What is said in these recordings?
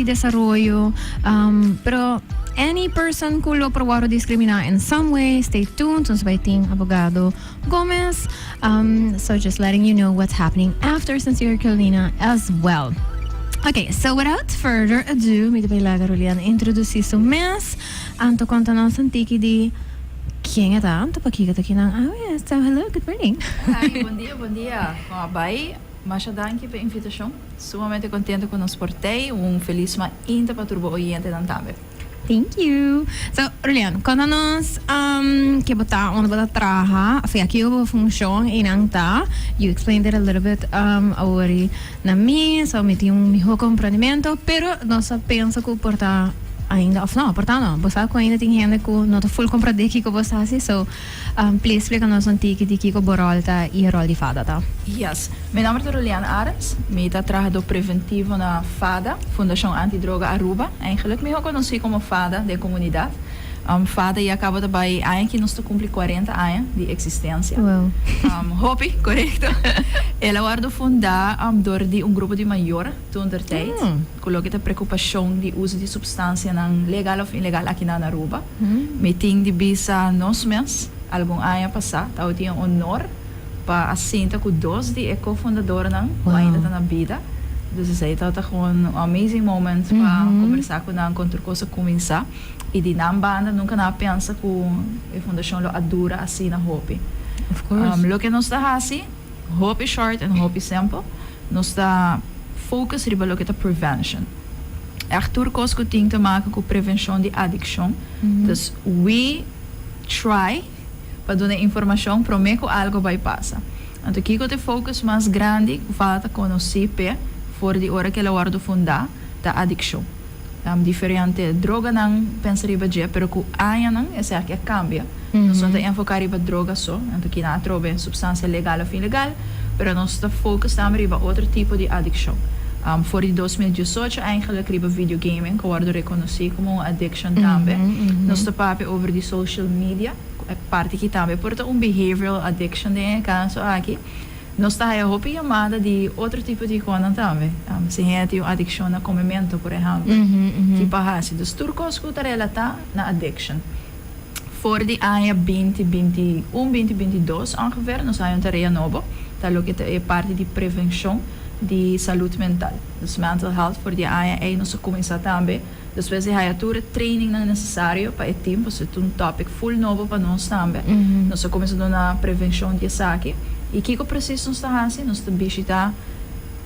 Desaroyo, pero any person cu lo por wordo discrimina in some way, stay tuned, nos bay tin abogado Gomez, so just letting you know what's happening after Sincere Carolina as well. Ok, so without further ado, mi ta bay laga Rulian introduci su mes, anto conta nos un tiki di ken e ta, anto pakico ta kinan awe. So hello, good morning. Hi, bon dia, bon dia. Con a bay? Masha danki pa e invitacion. Sumamente contento cu nos por tey. Un feliz mainta pa tur bo oyentenan tambe. Thank you. So, Rulian, conta nos ke bo ta, unda bo ta traha, of ya, kico bo funcion einan ta. You explained it a little bit awor na mi, so mi tin un miho comprendimento, pero nos a pensa cu por ta ainda, of no, por ta no, bo sa cu ainda tin hende cu no ta full comprende kico bo sa haci, so Please splika nos un tiki di kiko bo ròl ta i e ròl di fada ta. Yes. Mi nomber ta Ruliana Arends. Mi ta trahadó preventivo na fada, Fundashon Anti Droga Aruba, eigenlijk mihó konosí komo fada den komunidat. Fada ya kaba ta bai aña aki nos ta kumpli 40 aña di eksistensia. Wow. Hopi, korekto. El a wòrdu fundá dor di un grupo di mayor toen der tijd. Ku loke ta preokupashon di uso di supstansianan legal òf ilegal aki na Aruba. Mi tin di bisa nos mes, algun aña pasá tabatin e honor pa a sinta ku dos di e ko-fundadornan ku ainda ta na bida. Dus esei tabata gewoon un amazing moment pa kombersá ku nan kon tur kos a kuminsá. I di nan banda nunka nan a pensa ku e fundashon lo a dura asina hopi. Loke nos ta hasi, hopi short en hopi simpel, nos ta focus riba loke ta prevention. Echt tur kos ku tin te maka ku prevenshon di adikshon. Dus we try pa duna informashon promé ku algo bai pasa. Anto kiko ta e focus mas grandi ku falta konosí p'e for di ora ku el a wòrdu fundá ta adikshon. Diferente droganan pensa riba dje pero ku añanan esaki a kambia. Nos no ta enfoká riba droga so, anto kina atrobe supstansia legal òf ilegal, pero nos ta focus tambe riba otro tipo di adikshon. For di 2018 eigenlijk riba videogaming ku a wòrdu rekonosí komo un addiction tambe. Nos ta papia over di social media, ku e parti aki tambe por ta un behavioral addiction den e kaso aki. Nos ta haya hopi yamada di otro tipo di konan tambe. Si hende tin un adikshon na komementu, por ehèmpel, ki pa hasi. Dus tur kos ku ta relatá na addiction. For di aña 2021, 2022 ongeveer, nos haya un tarea nobo, ta loke ta e parti di prevenshon di salud mental. Dus mental health, for di e aña ei nos a kuminsá tambe. Despues di haya tur e trainingnan necesario pa e team, pasobra ta un topic full nobo pa nos tambe, nos a cuminsa duna prevencion di esaki. Y kico precies nos ta haci? Nos ta bishita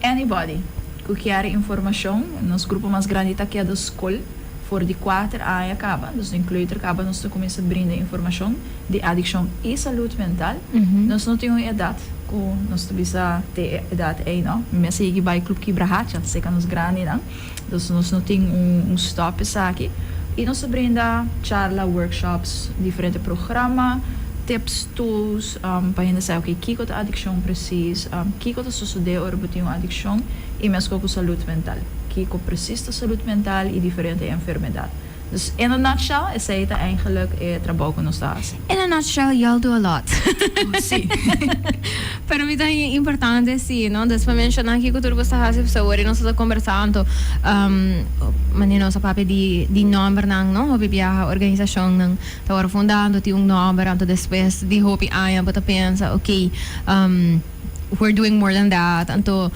anybody cu kier informacion. Nos grupo mas grandi ta keda scol for di cuater aña caba, dus den kleuter caba nos ta cuminsa brinda informacion di adiccion y salud mental. Nos no tin un edad cu nos ta bisa te e edad ey no. Mi mes a yegi bay Club Kibrahacha, seca nos grandinan. Dus nos no tin un stop esaki y nos ta brinda charla, workshops, diferente programa, tips, tools pa hende sa oke kico ta adiccion precies, kico ta sosode ora bo tin un adiccion y mesco cu salud mental, kico precies ta salud mental y diferente enfermedad. Dus in a nutshell esey ta eigenlijk e trabou cu nos ta haci. In a nutshell, y'all do a lot. Si. Pero mi ta haña importante si, no? Dus pa menciona kico tur bo ta haci, pasobra awor nos ta conversa anto manera nos a papia di di nombernan, no? Hopi biaha organisacionnan ta worde funda, anto tin un nomber, anto despues di hopi aña bo ta pensa, ok, we're doing more than that, anto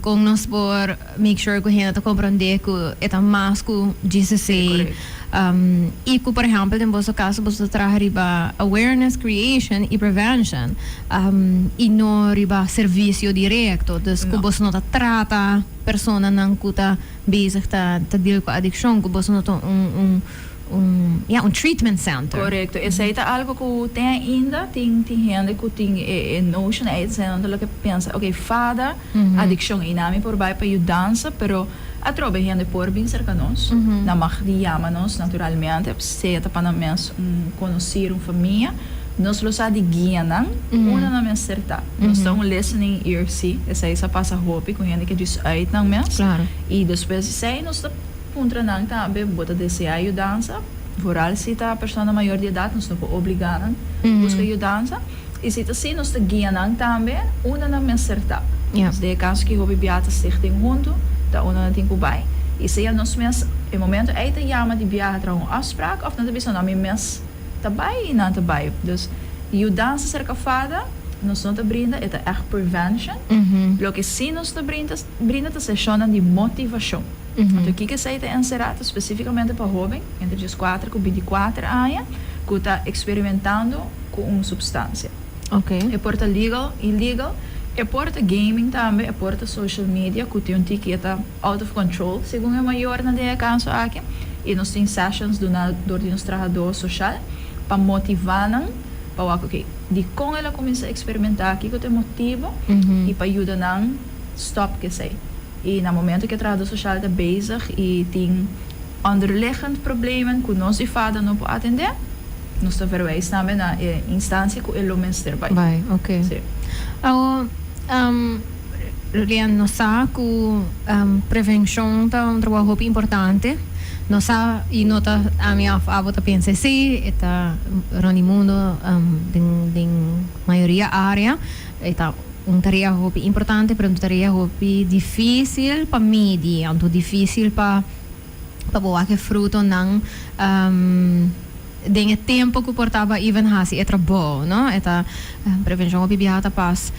con nos por make sure cu hende ta comprende cu e ta mas cu GCC. Y cu por ehempel den boso caso boso ta traha riba awareness creation y prevention y no riba servicio directo. Dus cu boso no ta trata personanan cu ta bezig ta deal cu adiccion, cu boso no ta un un ya un treatment center. Correcto, esey ta algo cu te ainda tin tin hende cu tin e notion ey, esey nan ta loke pensa ok fada adiccion y nan mi por bay pa yudansa pero atrobe hende por bin cerca nos, nan mag di yama nos naturalmente sea ta pa nan mes un conocir, un famia, nos lo sa di guia nan unda nan mester ta, nos ta un listening ear si, esey sa pasa hopi cu hende ke djis uit nan mes y despues di esey nos ta. Puntra nan tambe, Bo ta deseá yudansa? Vooral si ta persona mayor di edat, nos no por obligá nan buska yudansa. I si ta así, nos ta guia nan tambe unda nan mester ta. Nos den e kaso ki hopi bia ta stichting huntu, ta unda nan tin ku bai. Y sea nos mes e momento ey ta yama di biaha traha un afspraak of nan ta bisa no mi mes ta bay y nan ta bay. Dus yudansa cerca FADA nos no ta brinda, e ta echt prevention. Loke si nos ta brinda brinda ta sesionnan di motivacion. Anto kiko esey ta encera? Ta specificamente pa hoben entre 14 cu 24 aña cu ta experimentando cu un substancia. E por ta legal, illegal, e por ta gaming tambe, e por ta social media cu tin un tiki e ta out of control segun e mayornan den e caso aki. Y nos tin sessions duna door di nos trahador social pa motiva nan pa wak ok dicon el a cuminsa experimenta, kico ta e motibo y pa yuda nan stop cu esey. Y na momento cu e trahador social ta bezig y tin onderliggend problemen cu nos di FADA no por atende, nos ta verwijs tambe na e instancia cu e lo mester bay. Bay, ok. Si. Awo, Lilian, nos sa cu prevencion ta un trabou hopi importante. Nos sa y no ta ami of abo ta pensa esey, e ta rond di mundo den mayoria area e ta un tarea hopi importante, pero un tarea hopi dificil pa midi, anto dificil pa pa bo wak e frutonan den e tempo cu por taba even haci e trabou, no? E ta prevencion hopi biaha ta pas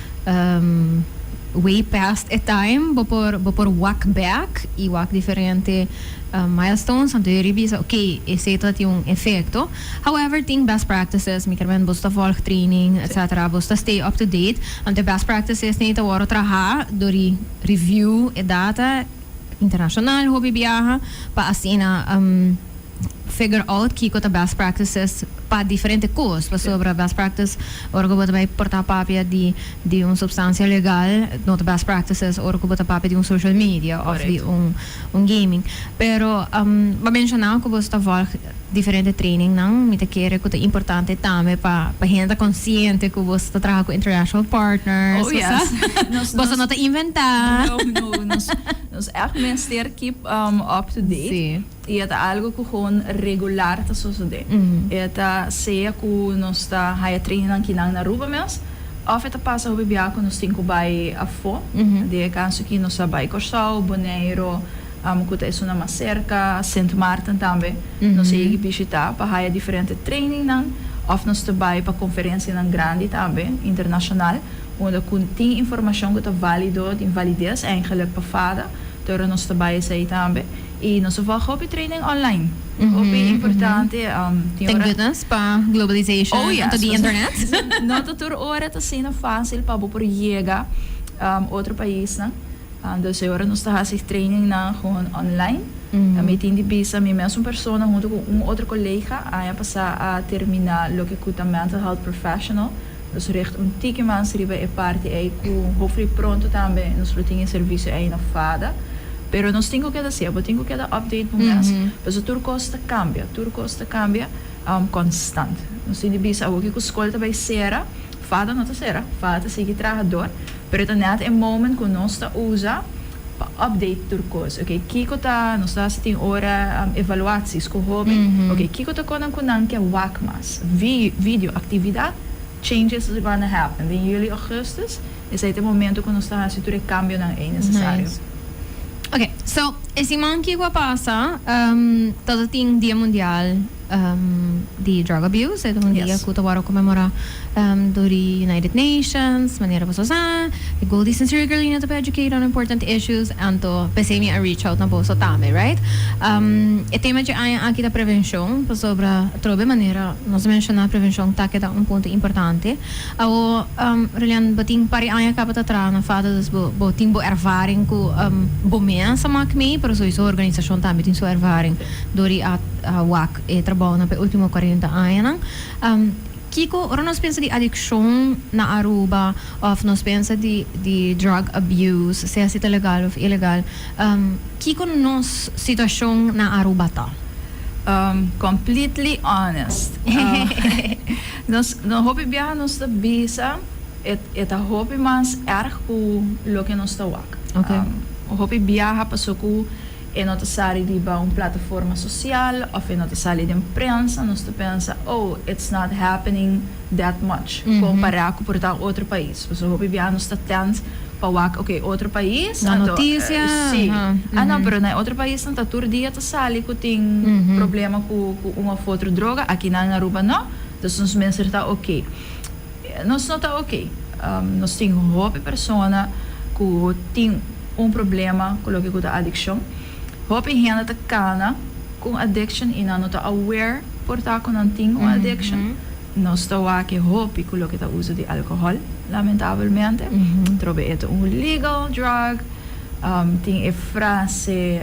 way past e time bo por bo por wak bek y wak diferente milestones anto yori bisa ok esey ta tin un efecto. However tin best practices, mi kermen bo ta volg training etcetera, bo ta stay up to date, anto e best practices nei ta worde traha door di review e data internacional hopi biaha pa asina figure out kico ta best practices pa diferente cos, pasobra best practice ora cu bo ta bay por ta papia di di un substancia legal no ta best practices ora cu bo ta papia di un social media of di un un gaming. Pero bo a menciona cu bo ta volg diferente trainingnan, mi ta kere cu ta importante tambe pa pa hende ta consciente cu bo ta traha cu international partners, Oh yes. Boso no ta inventa. No, no, nos nos echt mester keep up to date. Si. Y e ta algo cu gewoon regular ta sosode. E ta sea cu nos ta haya trainingnan kinan na Aruba mes, of e ta pasa hopi biaha cu nos tin cu bay afo. Den e caso aki nos a bay Corsou, Boneiro, cu ta esunnan mas cerca, Sint Maarten tambe nos a yega bishita pa haya diferente trainingnan, of nos ta bay pa conferencianan grandi tambe, internacional, unda cu tin informacion cu ta valido, tin validez eigenlijk pa fada, tur nos ta bay esey tambe. Y nos a volg hopi training online. Hopi importante. Tin Thank ora. goodness pa globalization Oh yes. anto di internet. No ta tur ora ta asina facil pa bo por yega otro paisnan. Dus e ora nos ta haci trainingnan gewoon online. Mi tin di bisa mi mesun persona hunto cu un otro colega aña pasa a termina loke cu ta mental health professional. Nos richt un tiki mas riba e parti ei cu hopefully pronto tambe nos lo tin e servicio ei na fada. Pero nos tin cu keda sier, bo tin cu keda update bo mes, pasobra tur cos ta cambia, tur cos ta cambia constant. Nos tin di bisa awoki cu scol ta bay cera, fada no ta cera, fada ta sigui traha door, pero ta net e moment cu nos ta usa pa update tur cos. Ok, kico ta, nos ta haci tin ora evaluaties cu hoben, ok, kico ta conan cu nan ke wak mas? Video, actividad, changes is gonna happen den juli, augustus. Esei ta e momento ku nos ta hasi tur e kambionan ei nesesario. Nice. Ok, so e siman kiko a pasa, ta tin Dia Mundial di Drug Abuse, e ta un dia ku ta wòrdu konmemorá dor di United Nations, manera boso sa. E goal di Sincerely Carolina ta pa educate on important issues, anto p'esei mi a reach out na boso tambe, right? E tema dje aña aki ta prevenshon, pasobra atrobe manera nos a menshoná prevenshon ta keda un punto importante. Awo, Rilian, bo tin par di aña caba ta traha na fada, dus bo bo tin bo ervaring cu bo mes a mak mee, pero sowiso organisacion tambe tin su ervaring door di a wak e trabounan pa e ultimo 40 añanan. Kico ora nos pensa di adiccion na Aruba of nos pensa di di drug abuse, sea si ta legal of ilegal, kico nos situacion na Aruba ta? Completely honest. Nos no hopi biaha nos ta bisa e e ta hopi mas erg ku loke nos ta wak. Hopi biaha paso ku e no ta sali riba un plataforma sosial of e no ta sali den prensa nos ta pensa oh it's not happening that much kompará ku por ta otro pais. Pasobra hopi biaha nos ta tend. Pa wak, ok, otro pais, Na anto, noticia, si. Aha, Ah no, pero na otro paisnan ta tur dia ta sali cu tin problema cu un of otro droga, aki nan na Aruba no, dus nos mester ta ok. Nos no ta ok. Nos tin hopi persona cu tin un problema cu loke cu ta adiccion. Hopi hende ta cana cu un addiction y nan no ta aware por ta cu nan tin un addiction. Nos ta wak e hopi cu loke ta uso di alcohol, lamentabelmente. Trobe e ta un legal drug. Tin e frase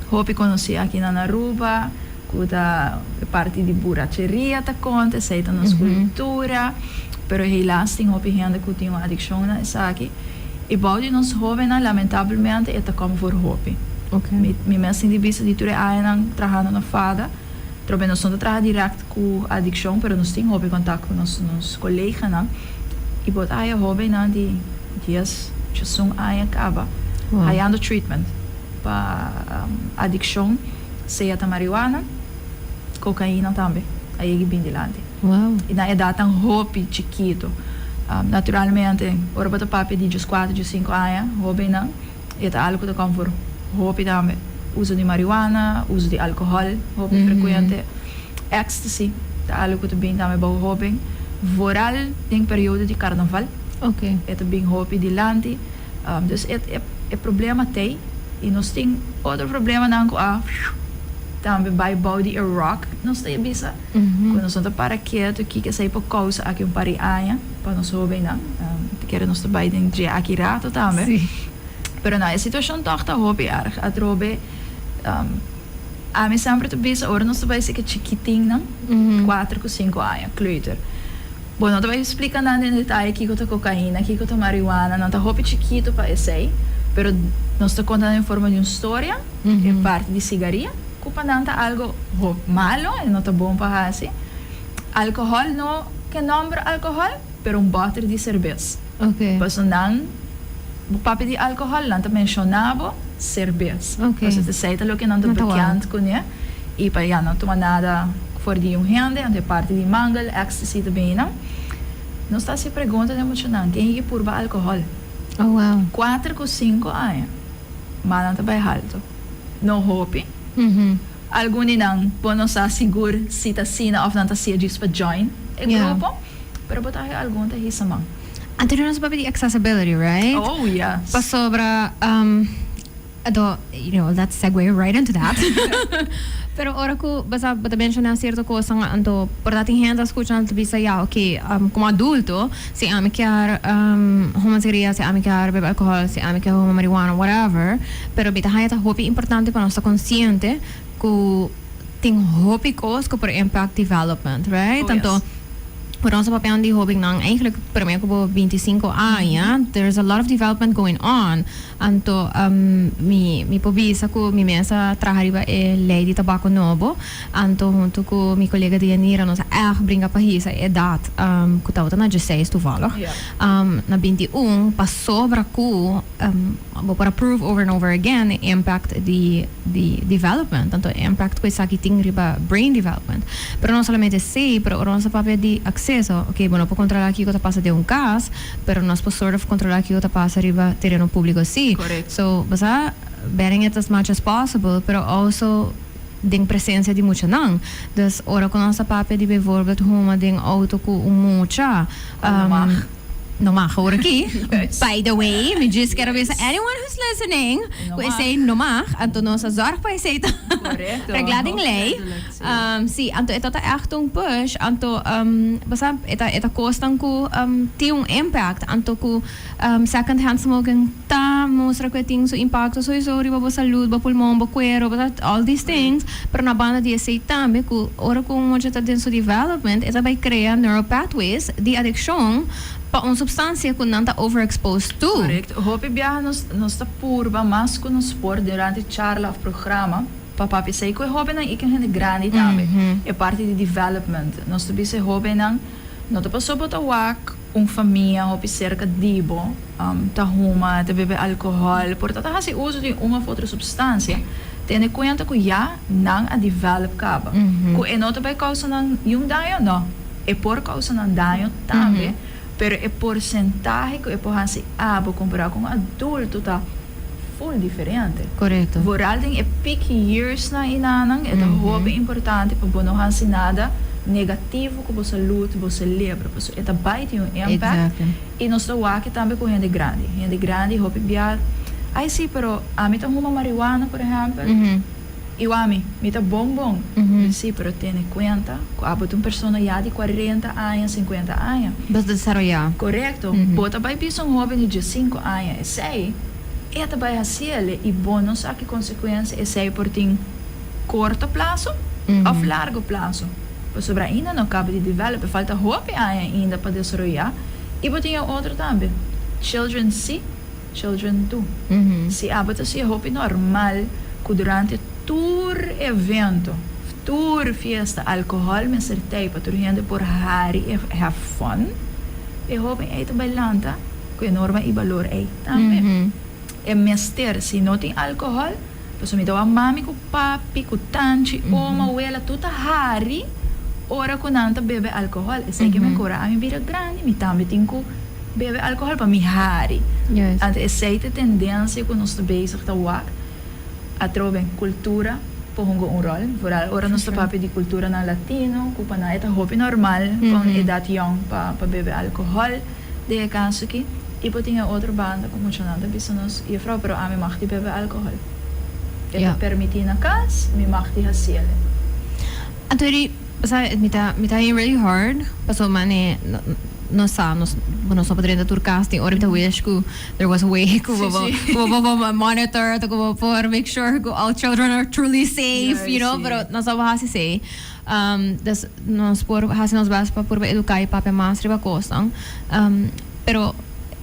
hopi conoci aki na Aruba cu ta e parti di buracheria ta conta, esey ta nos cultura. Pero helaas tin hopi hende cu tin un adiccion na esaki. Y bou di nos hobennan lamentabelmente e ta come voor hopi. Mi mes tin di bisa di tur e añanan trahando na fada. Trobe nos no ta traha direct cu adiccion, pero nos tin hopi contact cu nos nos coleganan y bo ta haya hobennan di 10, 11 aña caba hayando treatment pa adiccion, sea ta marihuana, cocaina tambe a yega bin dilanti. Y nan edadnan hopi chikito. Naturalmente ora bo ta papia di 14, 15 aña, hobennan. E ta algo ku ta kom for hopi tambe. Uso di marihuana, uso di alkohòl hopi frekuente. Ecstasy ta algo ku ta bin tambe bou hoben. Vooral den periodo di karnaval. E ta bin hopi dilanti. Dus e e problema t'ei. I nos tin otro problemanan ku a tambe bai bou di e rock nos ta bisa. Ku nos no ta para ketu kiko esei por kousa aki un par di aña pa nos hobennan. Ta kere nos ta bai den dje aki rato tambe. Pero no, e situashon tòg ta hopi erg. Atrobe ami semper ta bisa ora nos ta bai esaki chikitinnan, kuater ku sinku aña, kleuter. Bo no ta bai splika nan den detaye kiko ta kokaina, kiko ta marihuana, nan ta hopi chikitu pa esei, pero nos ta konta nan den forma di un storia, e parti di sigaria. Cu pa nan ta algo malo e no ta bon pa haci. Alcohol no ke nomber alcohol pero un boter di cerbes. Paso nan bo papia di alcohol nan ta menciona bo cerbes. Paso esey ta loke nan ta bekend cune y pa ya no tuma nada for di un hende anto e parti di mangel, ecstasy ta bini nan. Nos ta haci pregunta den muchanan ken yigi purba alcohol? Cuater cu cinco aña ma nan ta bay halto. No hopi. Algun di nan bo no sa sigur si ta asina of nan ta hacia djis pa join e grupo, pero bo ta haña algun ta hisa man. Anto nos papia di accessibility, right? Oh, yes. Pasobra, anto, you know, let's segue right into that. Pero ora cu bo sa, bo ta menciona cierto cosnan, anto por ta tin hende a scucha nan ta bisa, ya, ok, como adulto, Si ami kier huma sigaria, si ami kier bebe alcohol, si ami kier huma marihuana, whatever, pero mi ta haña ta hopi importante pa nos ta consciente cu tin hopi cos cu por impact development, right? Oh, Tanto yes. ora nos ta papiando di hobennan, eigenlijk prome cu bo 25 aña, there's a lot of development going on. Anto mi mi por bisa cu mi mes a traha riba e ley di tabaco nobo. Anto hunto cu mi colega Dianira nos a echt bringa pa hisa e edad cu tabata na dieseis toevallig na 21 pasobra cu bo por a prove over and over again e impact di di development, anto e impact cu esaki tin riba brain development. Pero no solamente esey, pero ora nos a papia di acceso, ok, bo no por controla kico ta pasa den un cas, pero nos por sort of controla kico ta pasa riba tereno publico si. Correcto. So, bo sa, banning it as much as possible, pero also den presencia di muchanan. Dus ora cu nos ta papia di bijvoorbeeld huma den auto cu un mucha, Cual no mag. No mag awor aki. Yes. By the way, mi djis kier a bisa Yes. anyone who's listening, No cu mag. esey no mag, anto nos a zorg pa esey ta Correcto. regla den ley. Duidelijk, si. Si, anto e ta ta echt un push, anto bo sa, e ta e ta cosnan cu tin un impact, anto cu second hand smoking ta mustra cu e tin su impacto sowieso riba bo salud, bo pulmon, bo cuero, bo sa, all these things, pero na banda di esey tambe cu ora cu un mucha ta den su development e ta bay crea neural pathways di adiccion pa un substancia cu nan ta overexposed to. Correcto. Hopi biaha nos nos ta purba mas cu nos por durante charla of programa pa papia esey cu e hobennan y cu e hende grandi tambe. E parti di development. Nos ta bisa e hobennan no ta pasobra bo ta wak un famia hopi cerca di bo ta huma, ta bebe alcohol, por ta ta haci uso di un of otro substancia, tene cuenta cu ya nan a develop caba. Cu e no ta bay causa nan niun daño? No. E por causa nan daño tambe. Pero e porcentahe cu e por haci abo compara cu un adulto ta full diferente. Vooral den e peak years nan y nanan e ta hopi importante pa bo no haci nada negativo cu bo salud, bo celebro, pasobra e ta bay tin un impact. Y nos ta wak tambe cu hende grandi. Hende grandi hopi bia, ay si, pero ami ta huma marihuana, por ehempel. Y ami, mi ta bon bon. Si, pero tene cuenta cu abo ta un persona ya di 40 aña, 50 aña. Bo ta desaroya. Corecto. Bo ta bay bisa un hoben di 15 aña esey, e ta bay haciele y bo no sa ki consecuencia esey por tin corto plazo of largo plazo. Pasobra ainda no caba di develop, e falta hopi aña ainda pa desaroya. Y bo tin e otro tambe. Children see, children do. Si abo ta haci hopi normal cu durante tur evento, tur fiesta, alcohol mester tey pa tur hende por hari y have fun, e hoben ey ta bay lanta cu e norma y balor ey tambe. E mester, si no tin alcohol, pasobra mi ta wak mami cu papi, cu tanchi, oma, wela, tur ta hari ora cu nan ta bebe alcohol. Esey ke mi cora ami bira grandi, mi tambe tin cu bebe alcohol pa mi hari. Anto esey ta e tendencia cu nos ta bezig ta wak. Atrobe, cultura por hunga un rol, vooral ora nos ta papia di culturanan latino, cu pa nan e ta hopi normal pa un edad yong pa bebe alcohol. Den e caso aki, y por tin e otro banda cu muchanan ta bisa nos, Juffrouw, pero ami mag di bebe alcohol. E ta permiti na cas, mi mag di haciele. Anto di, sa, mi ta, mi ta haña really hard, pasobra mane, nos sa, nos, bo nos no por drenta tur cas, tin ora mi ta wish cu there was a way cu bo por, cu bo por monitor, cu bo por make sure cu all children are truly safe, you know, pero nos no por haci esey. Dus nos por hasi nos best pa purba eduká i papia mas riba kosnan. Pero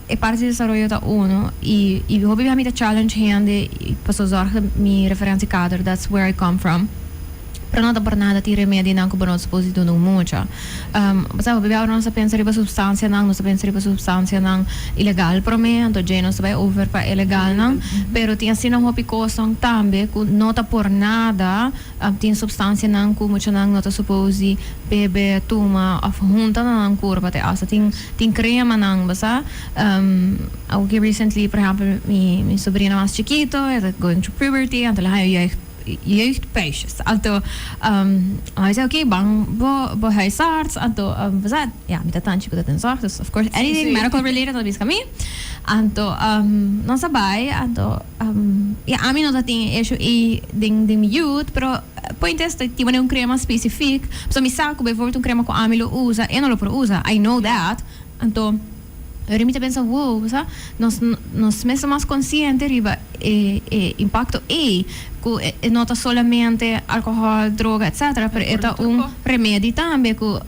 e parti di desaroyo ta uno i i hopi bia mi ta challenge hende i pasobra zorg ta mi referentiekader, that's where I come from. Pero no ta por nada tin remedinan ku bo no ta supos di duna un mucha. Bo sa hopi bia ora nos ta pensa riba supstansianan, nos ta pensa riba supstansianan ilegal promé, anto dje nos ta bai over pa e legalnan. Pero tin asina hopi kosnan tambe ku no ta por nada. Tin substancianan cu muchanan no ta supos di bebe, tuma of hunta na nan curpa te hasta tin tin cremanan, bo sa. Awo ki recently por ehempel mi mi sobrina mas chikito e ta going through puberty anto el a haña jeugd jeugdpuistjes anto mi a bisa oke ban bo bo huisarts anto bo sa ya mi ta tanchi cu ta den zorg dus of course anything medical related ta bisa mi anto nos a bay anto. Ya ami no ta tin e issue ei den den mi youth, pero point es ta tin manera un crema specific, pasobra mi sa cu bijvoorbeeld un crema cu ami lo usa, e no lo por usa, I know that, anto ora mi ta pensa wow, bo sa, nos nos mester mas consciente riba e e impacto ei, cu e no ta solamente alcohol, droga etcetera, pero e ta un remedi tambe cu.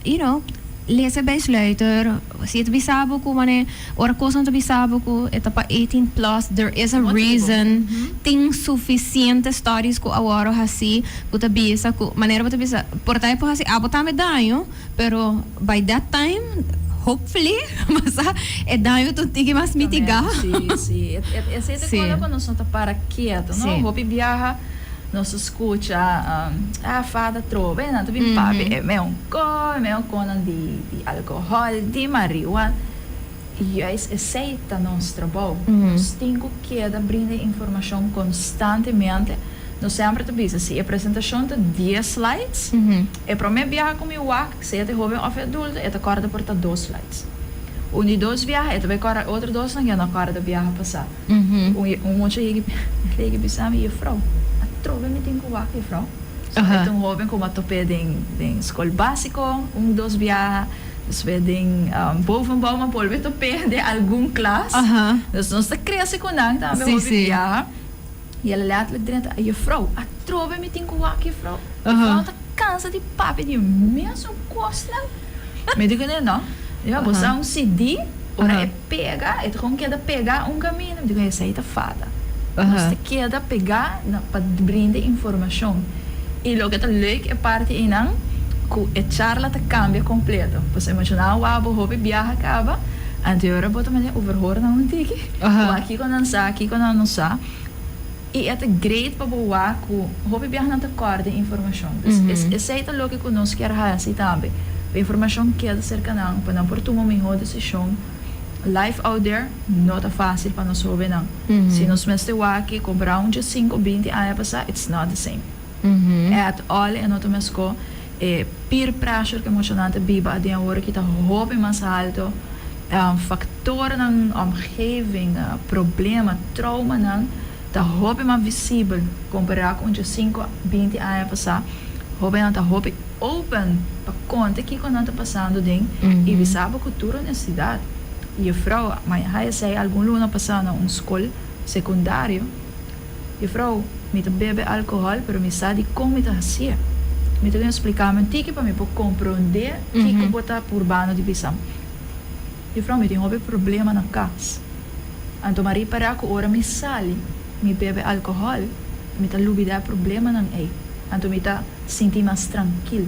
You know, lesa bijsluiter, si e ta bisa bo ku mane ora kosnan ta bisa bo ku e ta pa 18 plus, there is a reason, tin sufisiente studies ku awor a hasi ku ta bisa ku manera bo ta bisa por ta e por hasi abo tambe daño, pero by that time hopefully basa e daño ta un tiki mas mitigá. Si, si, esei ta kono ku nos no ta para ketu, no? Hopi biaha. Nos a scucha, ah, fada trobe, nan ta bin papia e meun co, e meun conan di di alcohol, di marihuana. Juist esey ta nos trabou. Nos tin cu keda brinda informacion constantemente. Nos semper ta bisa, si e presentacion ta dies slides, e prome biaha cu mi wak, sea ta e hoben of e adulto, e ta corda por ta dos slides. Un di dos biaha, e ta bay corda e otro dosnan, ya no corda biaha pasa. Un mucha yegi yegi bisa mi, Juffrouw, atrobe mi tin ku wak, juffrouw. So, e ta un hoben ku mi a top'é den den skol básiko un dos biaha, despues den bovenbouw mi a bolbe top'é den algun klas. Dus nos ta krese ku nan tambe hopi biaha. I el a lètterlijk drenta, Juffrouw, atrobe mi tin ku wak, juffrouw. Juffrouw ta kansa di papia di e mesun kosnan. Mi di kuné, no. Bo sa un CD, ora e pega, e ta kon keda pegá un kaminda. Mi di kuné, esei ta fada. Nos ta keda pegá na pa brinda informashon. I loke ta leuk e parti einan, ku e charla ta kambia kompleto. Pasobra emoshonal wou bo hopi biaha kaba, anto e ora bo ta manera overhoor nan un tiki, wak kiko nan sa, kiko nan no sa. I e ta great pa bo wak ku hopi biaha nan ta kòrda e informashon. Dus esei ta loke ku nos kier hasi tambe. Pa informacion keda cerca nan, pa nan por tuma miho decision. Life out there no ta facil pa nos hobennan. Si nos mester wak aki compara un dje 5, 20 aña pasa, it's not the same. At all e no ta mesco. E peer pressure cu e muchanan ta biba aden awor aki ta hopi mas halto. Factornan, omgeving, problema, traumanan ta hopi mas visibel compara cu un dje 5, 20 aña pasa. Hobennan ta hopi open pa conta kico nan ta pasando den y bisa bo cu tur honestidad. Juffrouw, ma a esey algun luna pasa na un scol secundario: "Juffrouw, mi ta bebe alcohol, pero mi sa di con mi ta hacié. Mi ta bin splica mi un tiki pa mi por comprende kico bo ta purbando di bisa. Juffrouw, mi tin hopi problema na cas. Anto m'a ripara cu ora mi sali, mi bebe alcohol, mi ta lubida e problemanan ey. Anto mi ta sinti mas trankil.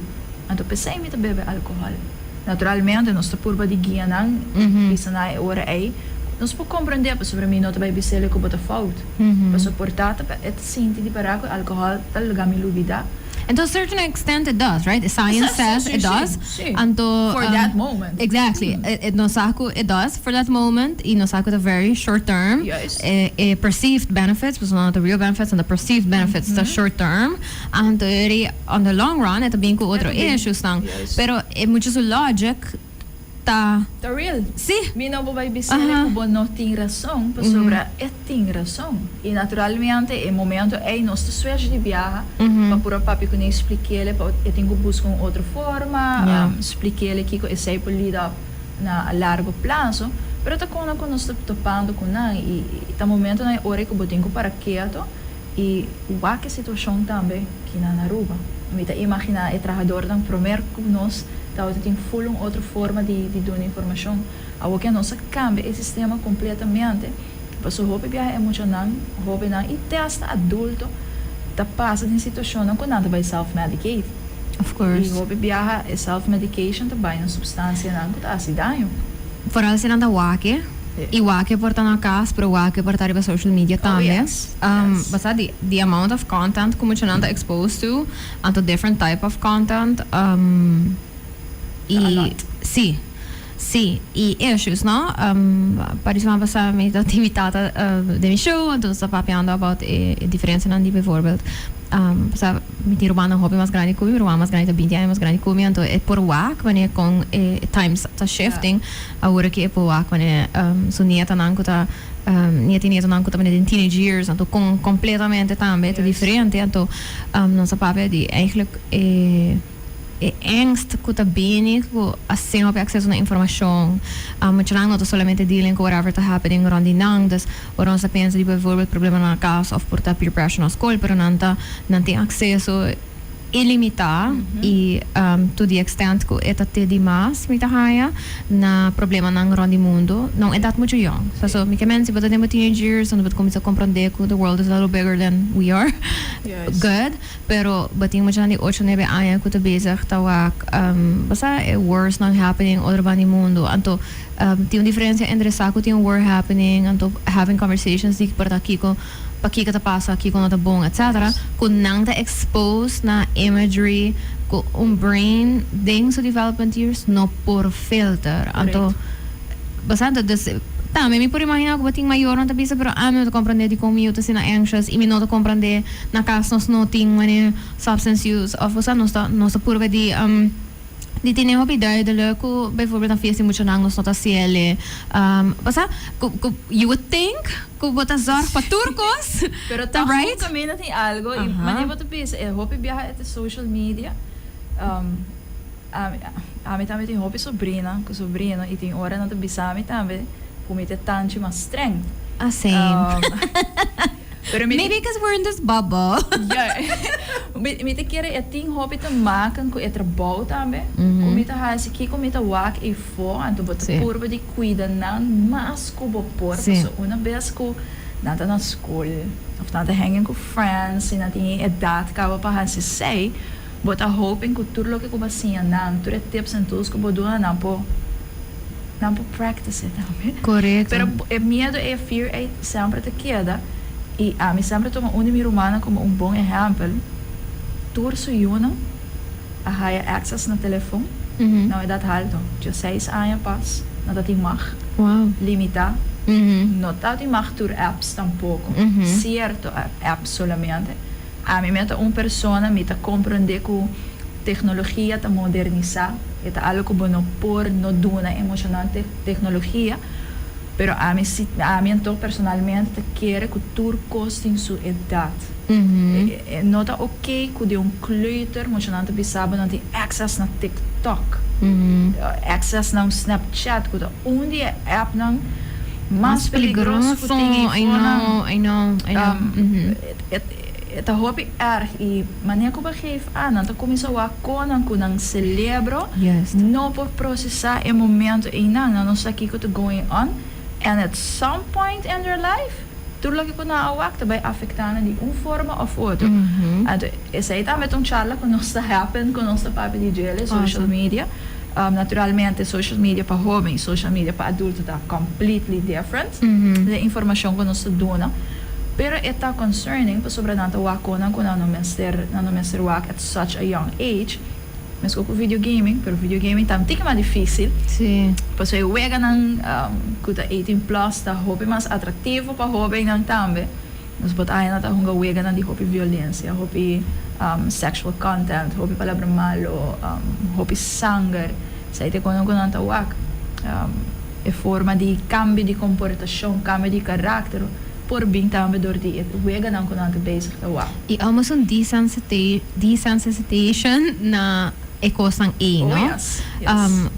Anto p'esey mi ta bebe alcohol." Naturalmente, nos ta purba di guia nan, bisa nan e ora ey. Nos por comprende, pasobra mi no ta bay bis'ele cu bo ta fout. Pasobra por ta ta e ta sinti di para cu alcohol ta laga mi lubida. And to a certain extent it does, right? Science says it does. Anto, For that moment. Exactly. Nos sa cu it does for that moment y nos sa cu ta very short term. E perceived benefits, pasobra no ta real benefits, and the perceived benefits ta short term. Anto eri on the long run e ta bin cu otro issues nan. Pero e mucho su logic ta. Ta real. Si. Mi no por bay bis'e cu bo no tin rason, pasobra e tin rason. Y naturalmente e momento ey nos ta switch di biaha pa pura papia cu ne explik'ele pa e tin cu busca un otro forma, explik'ele kico esey por lead up na a largo plazo. Pero ta con cu nos ta topando cu nan y ta momentonan e ora cu bo tin cu para keto y wak e situacion tambe ki na Aruba. Mi ta imagina e trahadornan promer cu nos tabata tin full un otro forma di duna informacion. Awor cu nos a cambia e sistema completamente, pasobra hopi biaha e muchanan, hobennan y te hasta adulto ta pasa den situacionnan cu nan ta bay self-medicate. Of course. Y hopi biaha e self-medication ta bay na substancianan cu ta haci daño. Vooral si nan ta wak e. Y wak e por ta na cas, pero wak e por ta riba social media tambe. Basta di the amount of content cu muchanan ta exposed to, anto different type of content, y si, si, y issues, no? Pa di semana pasa mi ta tin mi tata den mi show, anto nos ta papiando about e diferencianan di bijvoorbeeld, pasobra mi tin rumannan hopi mas grandi cu mi, mi ruman mas grandi ta 20 aña mas grandi cu mi, anto e por wak wanneer con e times ta shifting. Awor aki e por wak wanneer su nietanan cu ta nieta y nietonan cu ta bini den teenage years, anto con completamente tambe ta diferente. Anto nos a papia di eigenlijk e e angst cu ta bini cu asina hopi acceso na informacion. Muchanan no ta solamente dealing cu whatever ta happening rond di nan, dus ora nos ta pensa di bijvoorbeeld problemanan na cas of por ta peer pressure na school, pero nan ta nan tin acceso ilimitá i to the extent ku e ta te di mas mi ta haña na problemanan rònt di mundu na un edat muchu yòn. Paso mi ke men si bo ta den bo teenage years donde bo ta kuminsá komprondé ku the world is a little bigger than we are, good, pero bo tin muchanan di ocho nebe aña ku ta bezig ta wak bo sa e warsnan happening otro banda di mundu. Anto tin un diferensia entre sa ku tin un war happening anto having conversations di por ta kiko pakiko ta pasa, kiko no ta bon, etc. Ku nan ta expose na imagery ku un brain den su development years no por filter. Anto, bastante, dus tambe mi por imagina ku bo tin mayornan ta bisa, pero ami no ta komprende dikon mi yu ta asina anxious i mi no ta komprende na kas nos no tin wanneer substance use of osea nos ta purba di tene hopi duidelijk ku bijvoorbeeld na fiesta di muchanan nos no ta hasiel. Osea ku you would think ku bo ta zorg pa tur kos. Pero ta toch right? Un kaminda tin algo i manera bo ta bisa e hopi biaha e ta social media. Ami tambe tin hopi sobrina ku sobrino i tin ora nan ta bisa mi tambe ku mi ta tanchi mas streng. Ah, same. Pero mi Maybe because we're in this bubble. Ja. Mi ta kere e tin hopi te maken ku e trabou tambe. Ku mi ta hasi kiko mi ta wak eifó, anto bo ta purba di kuida nan mas ku bo por. Pasobra una bes ku nan ta na skol of nan ta hanging ku friends i nan tin e edat kaba pa hasi esei, bo ta hoping ku tur loke ku bo a siña nan, tur e tips en tools ku bo duna nan por nan por practice e tambe. Pero e miedo ei, e fear ei semper ta keda i ami semper tuma un di mi rumannan komo un bon ehèmpel. Tur su yunan a haya access na telefon. Na un edat halto, 16 aña pas, no ta tin mag. Limita. No ta tin mag tur apps tampoco. Cierto apps solamente. Ami mes ta un persona, mi ta comprende cu tecnologia ta modernisa, ta algo cu bo no por no duna e muchanan tecnologia, pero ami si, ami anto personalmente ta kere cu tur cos tin su edad. No ta ok cu di un kleuter muchanan ta bisa bo nan tin access na TikTok, access na un Snapchat, cu ta un di e app nan mas peligroso cu tin. I know, I know, I know. Ta hopi erg y manera cu bo geef aan, nan ta cuminsa wak conan cu nan cerebro no por procesa e momento einan, nan no sa kico ta going on, and at some point in their life tur loke cu nan a wak ta bay afecta nan di un forma of otro. Anto esey tambe ta un charla cu nos ta happen, cu nos ta papia di djele social media. Naturalmente social media pa hoben y social media pa adulto ta completely different de informacion cu nos ta duna, pero e ta concerning pasobra nan ta wak conan cu nan no mester wak at such a young age. Mesco cu video gaming, pero video gaming ta un tiki mas dificil. Pasobra e weganan cu ta 18 plus ta hopi mas atractivo pa hobennan tambe. Nos por ta ta hunga weganan di hopi violencia, hopi sexual content, hopi palabra malo, hopi sanger. Esey ta cu nan ta wak. E forma di cambio di comportacion, cambio di karakter, por bin tambe door di e weganan cu nan ta bezig ta wak. E almost un desensitization na e cosnan ey, Oh, no? Yes.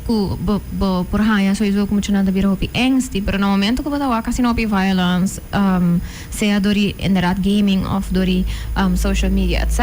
Cu bo por haya sowieso cu muchanan ta bira hopi angsty, pero na momento cu bo ta wak asina hopi violence, sea door di inderdaad gaming of door di social media, etc.,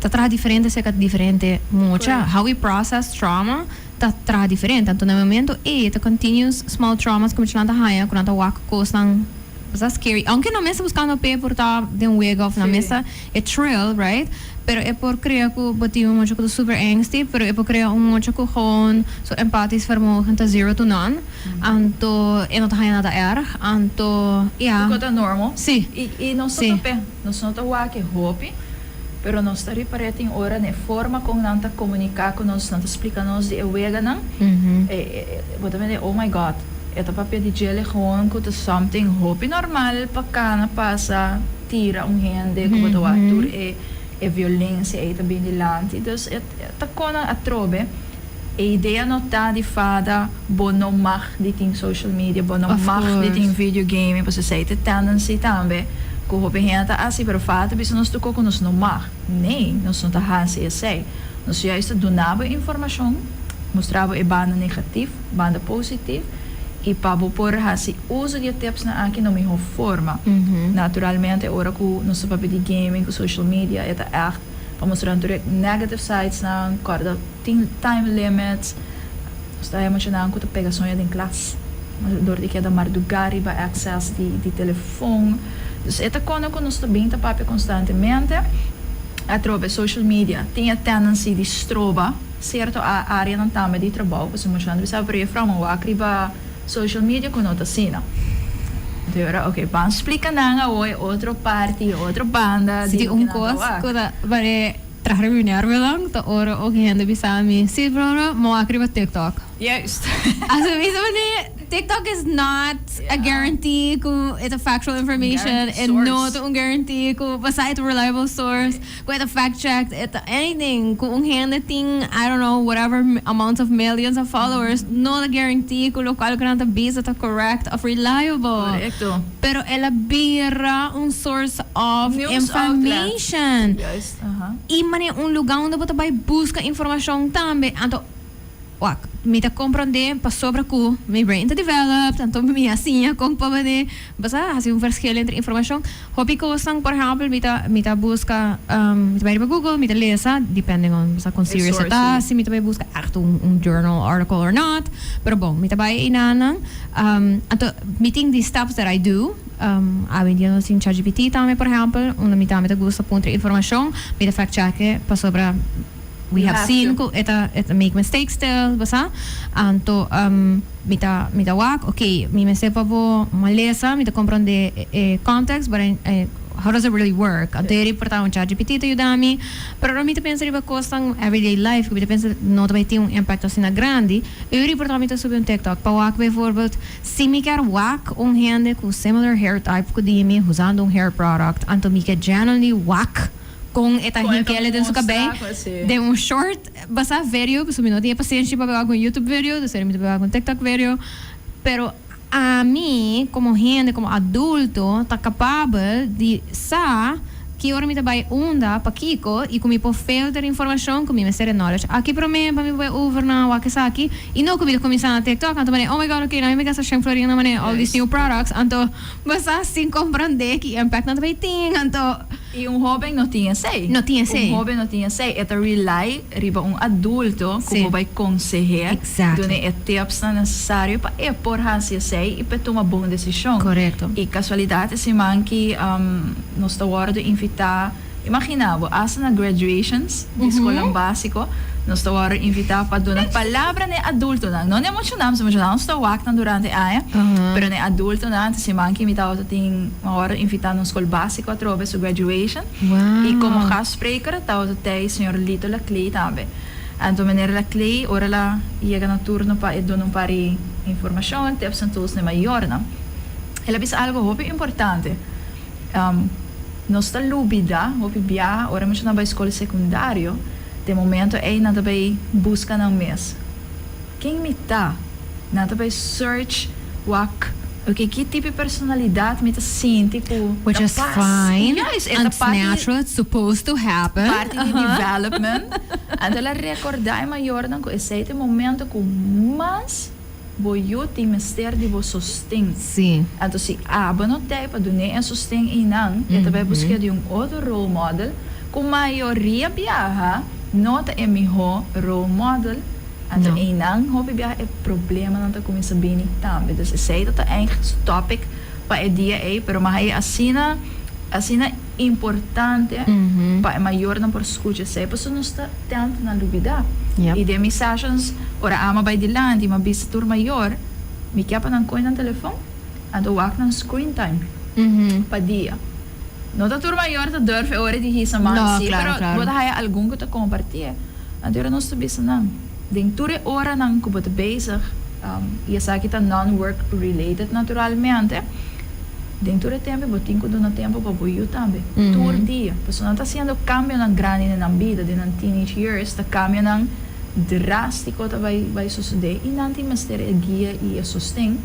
ta traha diferente cerca diferente mucha. How we process trauma ta traha diferente. Anto na momento ey ta continuous small traumas cu muchanan ta haya, cu nan ta wak cosnan basta scary. Aunque no mester buscando pe por ta den wega of na mester e thrill, right? Pero e por crea cu bo tin un mucha cu ta super angsty, pero e por crea un mucha cu gewoon su empathisch vermogen ta zero to none. Anto e no ta haya nada erg. Anto, ja. Cu ta normal. Y nos ta pe, nos no ta wak e hopi, pero nos ta ripara tin ora ne forma con nan ta comunica cu nos, nan ta explica nos di e weganan. Bo ta mende, "Oh my God, e ta papia di djele gewoon cu ta something hopi normal pa cana pasa, tira un hende," cu bo ta wak tur e violencia ey ta bin dilanti. Dus e ta conan atrobe. E idea no ta di fada bo no mag di tin social media, bo no mag di tin video gaming, pasobra esey ta tendency tambe cu hopi hende ta haci, pero fada ta bisa nos tur cu nos no mag. Nee, nos no ta haci esey. Nos juist ta duna bo informacion, mustra bo e banda negatief, banda positief, y pa bo por haci uso di e tips nan aki na miho forma. Naturalmente, ora cu nos ta papia di gaming cu social media, e ta echt pa mustra tur e negative sides nan, corda tin time limits. Nos ta emocionado cu ta pega soño den klas door di keda marduga riba access di telefon. Dus e ta cona cu nos ta bin ta papia constantemente. Atrobe social media tin e tendency di stroba cierto area nan tambe di trabou, pasobra muchanan ta bisa, "Pero juffrouw, mi wak riba social media cu no ta asina." Anto ok, ban splica nan awo e otro parti, otro banda di di un cos cu ta pare traha mi nervionan ta ora ook hende bisa mi, "Si, bro, mi wak riba TikTok." Also, bisa mi, TikTok is not a guarantee cu it's a factual information. Guarantee And no source. un guarantee cu basta it's a reliable source, cu it's a fact check, it's anything. Cu un hende tin, I don't know, whatever amount of millions of followers, no a guarantee cu locual cu nan ta bisa ta correct of reliable. Pero el a bira un source of News information. outlet. Y mane un lugar unda bo ta bay busca informacion tambe. Anto, wak, mi ta comprende pasobra cu mi brain ta developed, anto mi asina con pa mane, basta haci un verschil entre informacion. Hopi cosnan, por ehempel, mi ta busca, mi ta bay riba Google, mi ta lesa, depending on basta con serious source, ta, si mi ta bay busca echt un journal article or not. Pero bon, mi ta bay einan, anto mi tin die steps that I do. Awe dia nos tin ChatGPT tambe, por ehempel, unda mi tambe ta gusta puntra informacion, mi ta fact check pasobra we You have have seen to. Cu e ta make mistakes still, basta. Anto mi ta wak, ok, mi mester pa bo malesa, mi ta comprende e context, but I How does it really work? Anto e por ta un ChatGPT ta yuda mi, pero ora mi ta pensa riba cosnan everyday life, cu mi ta pensa no ta bay tin un impacto asina grandi, e por ta mi ta subi un TikTok pa wak bijvoorbeeld si mi kier wak un hende cu similar hair type cu di mi usando un hair product, anto mi kier genuinely wak con e ta Con e ta hinkele den su mostra, cabey si. Den un short basa video, pasobra mi no tin e pasenshi pa wak un YouTube video, dus mi ta wak un TikTok video, pero ami, como hende, como adulto, ta capabel di sa ki ora mi ta bay unda, pakiko, y cu mi por filter informacion cu mi mester knowledge. Aki prome pa mi bay over na wak esaki, y no cu mi ta cuminsa na TikTok, anto mane, "Oh my God, okay, now mi gasta 100 florin na mane all these new products," anto basa sin comprende ki impact nan ta bay tin, anto Y un hoben no tin esey. No tin esey. Un hoben no tin esey. E ta rely riba un adulto Si. cu bay conseha, duna e tips necesario pa e por haci esey y pa tuma bon decision. Y casualidad e siman cu nos ta wordo invita, imagina bo, hasta na graduations di scol basico, nos ta wordo invita pa duna palabra na adultonan. No na muchanan, muchanan nos ta wak durante aña, pero na adultonan, siman cu mi tabata tin wordo invita na scol basico atrobe su graduation. Y como gastspreker tabata tey señor Lito Laclé tambe. Anto meneer Laclé, ora el a yega na turno pa e duna un par di informacion, tips and tools na mayornan. El a bisa algo hopi importante. Nos ta lubida, hopi bia, ora muchanan bay scol secundario, di momento ey nan ta bay busca nan mes. Ken mi ta? Nan ta bay search wak, okay, ki tipo di personalidad mi ta sinti cu Which is fine. Yes, and it's natural, it's supposed to happen. Parte di development. Anto el a recorda e mayornan cu esey ta e momento cu mas bo yiu tin mester di bo sosten. Anto si abo no tey pa dune e sosten einan, e ta bay busca di un otro role model, cu mayoria biaha no ta e miho role model. Anto No. Einan hopi biaha e problemanan ta cuminsa bini tambe. Dus esey ta eigenlijk topic pa e dia ey, pero m'a haya asina asina importante pa e mayornan por scucha esey, pasobra nos ta tanto na lubida. Y den mi sessions, ora ami a bay dilanti, m'a bisa tur mayor, mi kier pa nan coy nan telefon, anto wak nan screen time pa dia. No ta tur mayor ta durf e ora di hisa man No, si, pero bo ta haya algun cu ta comparti. Anto ora nos ta bisa nan, den tur e oranan cu bo ta bezig, y esaki ta non-work related naturalmente, den tur e tempo bo tin cu duna tempo pa bo yiu tambe. Tur dia. Pasobra nan ta haciendo cambionan grandi den nan bida, den nan teenage years, ta cambionan drastico ta bay sucede y nan tin mester e guia y e sosten.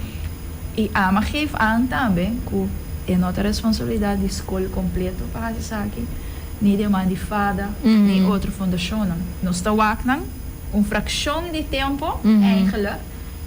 Y ami a geef aan tambe cu e no ta responsabilidad di scol completo pa haci esaki, ni di man di FADA, ni otro fundacionnan. Nos ta wak nan un fraccion di tempo, eigenlijk,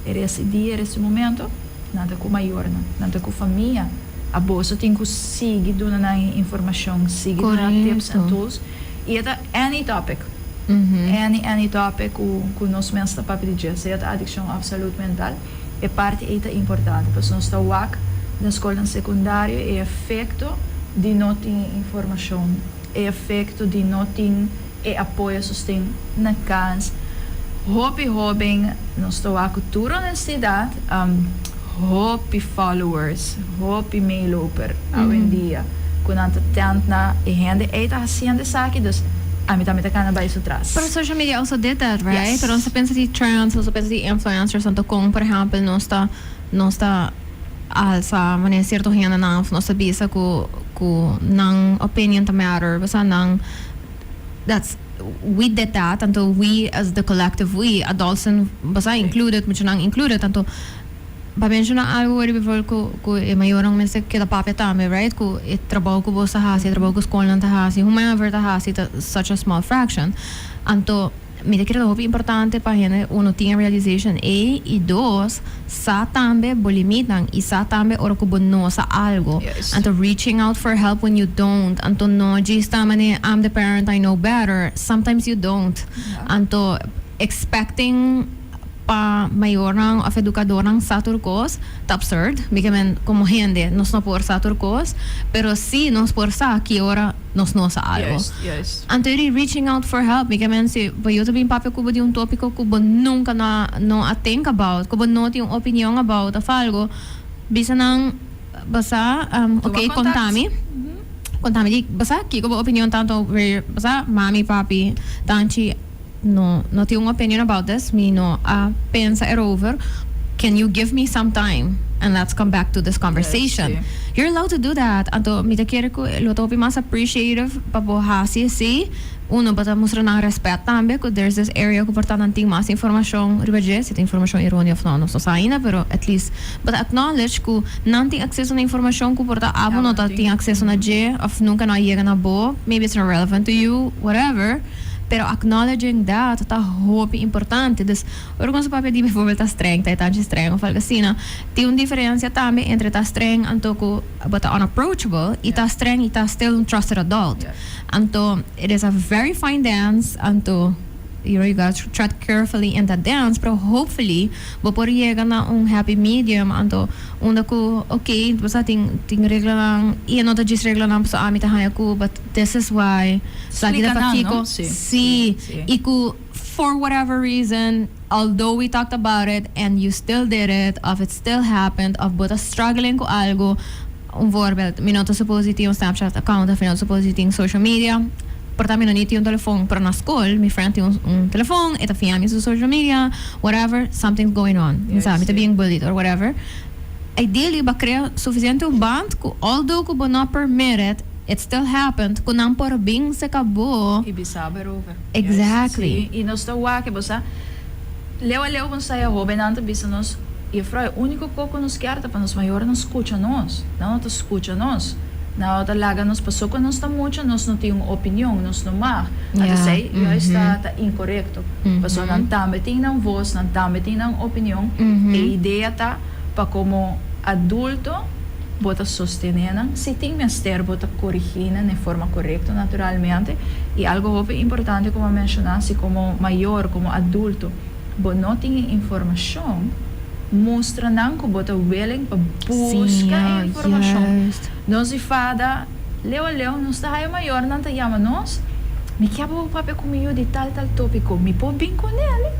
e resto di dia, e resto di momento, nan ta cu mayornan, nan ta cu famia. Aboso tin cu sigui duna nan informacion, sigui duna tips and tools. Y e ta any topic. Any topic cu nos mes ta papia di dje, sea ta adiccion of salud mental, e parti ey ta importante. Pasobra nos ta wak den scolnan secundario e efecto di no tin informacion, e efecto di no tin e apoyo sosten na cas. Hopi hoben, nos ta wak cu tur honestidad, hopi followers, hopi meeloper awendia, cu nan ta tent na e hende ey ta haciendo esaki, dus ami tambe ta cana bay su tras. Pero social media also did that, right? Yes. Pero nos ta pensa di trends, nos ta pensa di influencers, anto con, por ehempel, nos ta alsa manera cierto hendenan of nos ta bisa cu nan opinion ta matter, basta nan that's we did that, anto we as the collective we, adults and basta included, muchanan included, anto pa menciona algo word bijvoorbeeld cu e mayornan mester keda papia tambe, right? Cu e trabou cu bo ta hasi, e trabou cu scolnan ta hasi, whomever ta hasi, ta such a small fraction. Anto mi ta kere hopi importante pa hende, uno, tin realization e y dos, sa tambe bo limitan y sa tambe ora cu bo no sa algo. Anto reaching out for help when you don't. Anto no just mane, "I'm the parent, I know better." Sometimes you don't. Anto expecting pa mayornan of educadornan sa tur cos ta absurd. Because men, como hende, nos no por sa tur cos, pero si nos por sa ki ora nos no sa algo. Anto reaching out for help, mi men si bo yo bin papia cu bo di un topico cu bo nunca no a think about, cu bo no tin un opinion about of algo, bisa nan basa, Tuma ok, contact. Contami. Konta mi di, basa, kiko bo opinion tanto, basa, mami, papi, tanchi, no tin un opinion about this, mi no a pensa erover. Can you give me some time and let's come back to this conversation? You're allowed to do that. Anto, mi ta kere ku lo ta hopi mas appreciative pa bo hasi asina. Uno, bo ta mustra nan respet tambe, ku there's this area ku por ta nan tin mas informashon riba dje, si tin informashon eroneo of no, nos no sa ainda, pero at least bo ta acknowledge ku nan tin akseso na informashon ku por ta abo no ta tin akseso na dje, of nunka no a yega na bo, maybe it's not relevant to you, whatever. Pero acknowledging that ta hopi importante. Dus, ora ku nos papia di bijvoorbeeld ta streng, ta e tanchi streng of algo asina, tin un diferensia tambe entre ta streng anto ku bo ta unapproachable i ta streng i ta still un trusted adult. Anto, it is a very fine dance, anto, you gotta tread carefully in that dance, pero hopefully bo por yega na un happy medium, anto, unda ku, okay, bo sa tin reglanan, i no ta djis reglanan pasobra ami ta haña ku, but this is why, esaki ta Splika nan, pakiko, no? Si, i ku for whatever reason, although we talked about it and you still did it, of it still happened, of bo ta struggling ku algo, un voorbeeld, mi no ta suppose di tin un Snapchat account, of mi no ta suppose di tin social media, por ta mi no ni tin un telefon, pero na skol, mi friend tin un telefon, e ta fiña mi su social media, whatever, something's going on, mi sa, mi ta being bullied or whatever. Ideally, bo a krea sufisiente un band ku although ku bo no permit it, it still happened, ku nan por bin serka bo. I bisa erover. Exactly. Si, i nos ta wak, bo sa, leu a leu nos ta hóbennan ta bisa nos, "Juffrouw, e úniko kos ku nos ke ta pa nos mayornan skucha nos. Nan no ta skucha nos. Nan no ta laga nos paso ku nos ta mucha, nos no tin un opinion, nos no mag." Anto esei juist ta inkorekto. Paso nan tambe tin nan voz, nan tambe tin nan opinion. E idea ta pa komo adulto bo ta sostené nan. Si tin mester, bo ta korigí nan den forma korekto naturalmente. I algo hopi importante komo menshoná, si komo mayor, komo adulto, bo no tin informashon, mustra nan ku bo ta willing pa buska informashon. Nos di FADA, leu a leu, nos ta haya mayornan ta yama nos, "Mi ke bo papia ku mi yu di tal tal tópiko, mi por bin kuné?"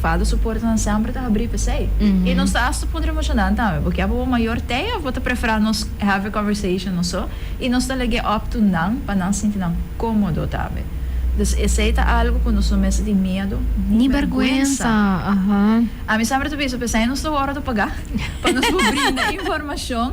FADA su portanan semper ta habrí p'esei. I nos ta hasta puntra emoshoná tambe, "Bo ke bo mayor t'ei òf bo ta preferá nos have a conversation nos so?" I nos ta lag'é up to nan pa nan sinti nan kómodo tambe. Dus esei ta algu ku nos no mester tin miedu ni bèrgwensa. Ami semper ta bisa p'esei nos ta wòrdu pagá pa nos por brinda informashon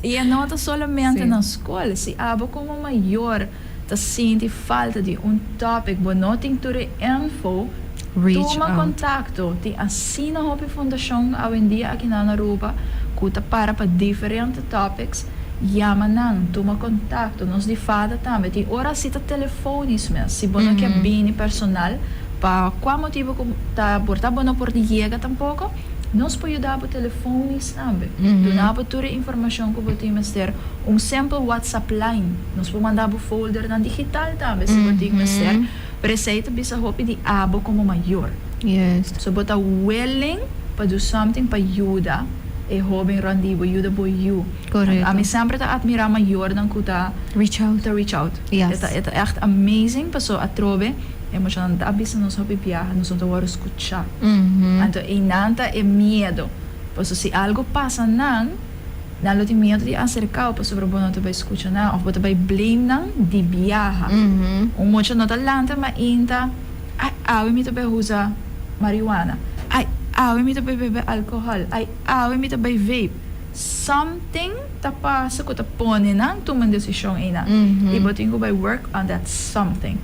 i e no ta solamente na skol. Si abo komo mayor ta sinti falta di un topic, bo no tin tur e info, reach tuma out. Kontakto. Tin asina hopi fundashon awendia aki na Aruba ku ta para pa diferente topics. Yama nan, tuma kontakto. Nos di FADA tambe tin ora si ta telefonisch mes. Si bo no ke bini personal, pa kua motibu ku ta por ta bo no por yega tampoko, nos por yuda bo telefonisch tambe. Duna bo tur e informashon ku bo tin mester. Un simpel WhatsApp line. Nos por manda bo foldernan digital tambe si bo tin mester. Pero esei ta bisa hopi di abo komo mayor. So bo ta willing pa do something pa yuda e hóben rònt di bo, yuda bo yu. Ami semper ta admirá mayornan ku ta reach out. Ta reach out. E ta echt amazing paso atrobe e muchanan ta bisa nos hopi biaha nos no ta wòrdu skuchá. Anto einan ta e miedu. Paso si algu pasa nan, nan lo tin miedu di aserká bo pasobra bo no ta bai skucha nan òf bo ta bai blame nan di biaha. Un mucha no ta lanta mainta, "Ai, awe mi ta bai usa marihuana. Ai, awe mi ta bai bebe alkohòl. Ai, awe mi ta bai vape." Something ta pasa ku ta pone nan tuma un desishon einan. I bo tin ku bai work on that something.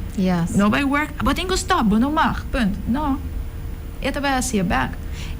No bai work, bo tin ku stop, bo no mag, punt. No. E ta bai hasié bèk.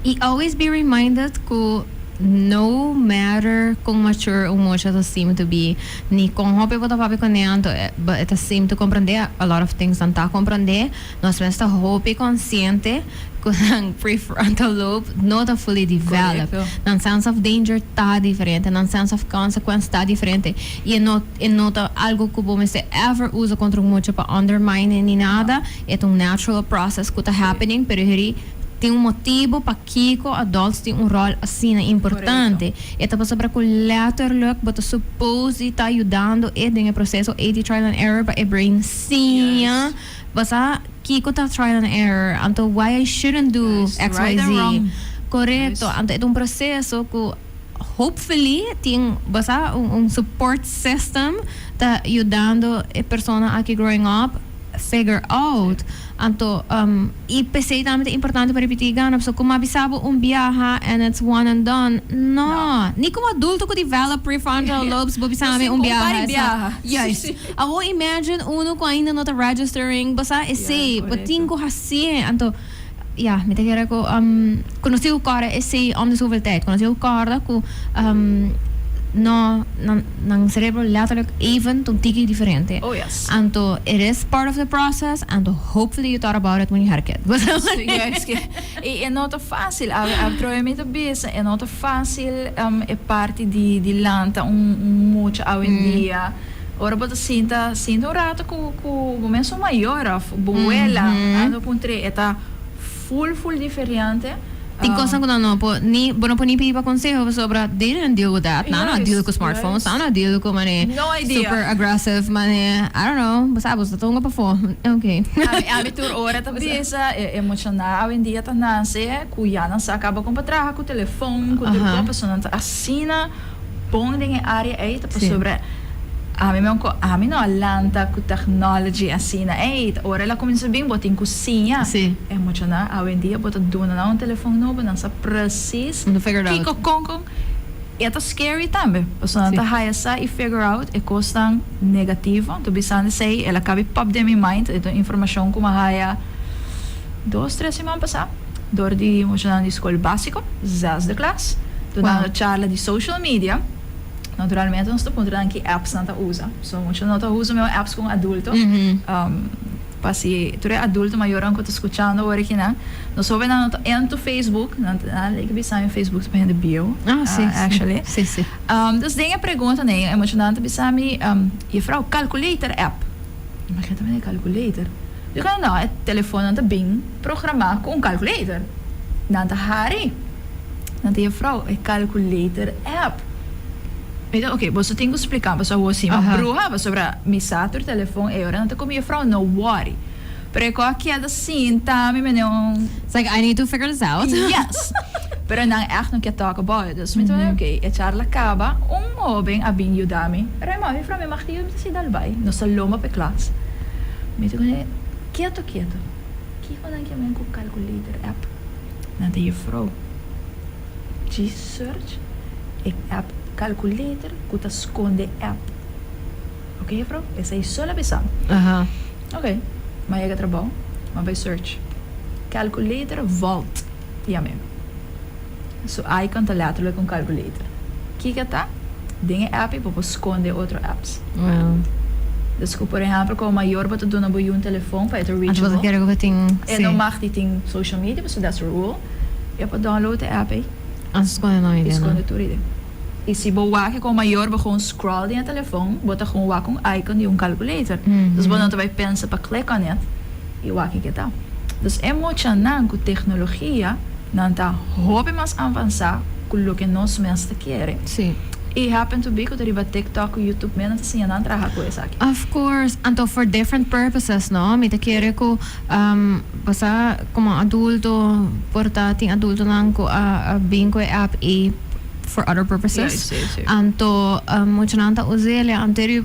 I always be reminded ku no matter kon mature un mucha ta seem to be, ni kon hopi bo ta papia kuné, anto e ta seem to komprendé, a lot of things nan ta komprendé, nos mes ta hopi konsiente ku nan prefrontal lobe no ta fully developed. Nan sense of danger ta diferente, nan sense of consequence ta diferente. I e no ta algo ku bo mester ever usa kontra un mucha pa undermine ni nada. E ta un natural process ku ta happening, pero heri tin un motibu pakiko adults tin un ròl asina importante. E ta pasobra ku letterlijk bo ta suppose di ta yudando e den e proseso ei di trial and error pa e brain siña. Basa kiko ta trial and error, anto why I shouldn't do X, Y, Right and Z. Wrong. Korekto. Anto e ta un proseso ku hopefully tin, basa, un support system ta yudando e persona aki growing up figure out. Anto y pesey tambe ta importante pa repeti gana, so como a bisa bo un biaha and it's one and done. No, ni como adulto cu develop prefrontal lobes bo bisa mi un biaha. Juist. Awo imagine uno cu ainda no ta registering, basa, esey bo tin cu haci. Anto ja, mi ta kere cu nos tin cu corda esey om de zoveel tijd, cu nos tin cu corda cu no, nan cerebro letterlijk even ta un tiki diferente. Oh yes. Anto it is part of the process, anto hopefully you thought about it when you had a kid. Juist, y e no ta facil, a trobe mi ta bisa, e no ta facil e parti di lanta un mucha awendia. Ora bo ta sinta sinta un rato cu bo mes un mayor of bo wela, ando puntr'é, e ta full full diferente. Tin cosnan cu nan no por ni, bo no por ni pidi pa conseho pasobra they didn't deal with that. Nan no a deal cu smartphones, nan no a deal cu mane No idea. super aggressive mane, I don't know, bo sa bo ta tonga pafó, ok. Ami tur ora ta bisa e emocioná awendia ta nace cu ya nan sa caba con pa traha cu telefon, cu tur cos, pasobra nan ta asina bon den e área ei ta pasobra ami me ku ami no a lanta ku technology asina ei ta ora el a kuminsá bin bo tin ku siña e muchanan awendia bo ta duna nan un telefon nobo nan sa presis kiko kon kon e ta scary tambe pasobra nan ta haya sa i figure out e kosnan negativo anto bisando esei el a kabi pop den mi mind e ta un informashon ku mi a haya dos tres siman pasá. Dor di muchanan di skol básiko, zesde klas, dunando charla di social media. Naturalmente nos ta puntra nan ki apps nan ta usa. So mucha no ta usa mihó apps ku un adulto. Pa si tur e adulto mayornan ku ta skuchando awor akinan, nos hóbennan no ta into Facebook, nan ta like bisa mi Facebook ta pa hende bieu, actually. Dus den e preguntanan e muchanan ta bisa mi, Jefrouw, calculator app. Imagina ta calculator. Dico no, e telefoonnan ta bin programá cu un calculator. Nan ta hari. Nan ta juffrouw, e calculator app. Mi ta, ok, boso tin cu splica pasobra awor si mi bruha, pasobra mi sa tur telefoon ey ora nan ta cu mi, juffrouw, no worry. Pero e co a keda sinta mi mene un. It's like, I need to figure this out. Yes. Pero nan echt no kier talk about it. Dus mi ta, ok, e charla caba, un hoben a bin yuda mi. Rema, juffrouw, mi mag di yuda? Mi ta si, dal bay. Nos ta lomba pa e klas. Mi ta kende keto keto. Kiko nan ke men ku calculator app? Nan ta juffrouw, djis search e app calculator ku ta skonde app. Ok juffrouw, esei so la bisa. Ok, mi a yega trabou, mi a bai search calculator vault yam'e. Su icon ta letterlijk un calculator. Kiko ta? Den e app bo por sconde otro apps. Dus cu por ehempel como mayor bo ta duna bo yu un telefon pa e ta reachable. E no mag di tin social media pasobra that's a rule. E por download e app ey y sconde tur ey. Y si bo wak como mayor bo gewoon scroll den e telefon bo ta gewoon wak un icon di un calculator. Dus bo no ta bay pensa pa click on it y wak kiko ta. Dus e muchanan cu tecnologia. Nan ta hopi mas avansá ku loke nos mes ta kere. Sí. I happen to be ku ta riba TikTok ku YouTube mes nan ta siña nan traha ku esaki. Of course. Anto for different purposes, no? Mi ta kere ku pasá komo adulto por ta tin adultonan ku a bin ku e app ei for other purposes. Sí, sí, sí. Anto muchanan ta us'el anto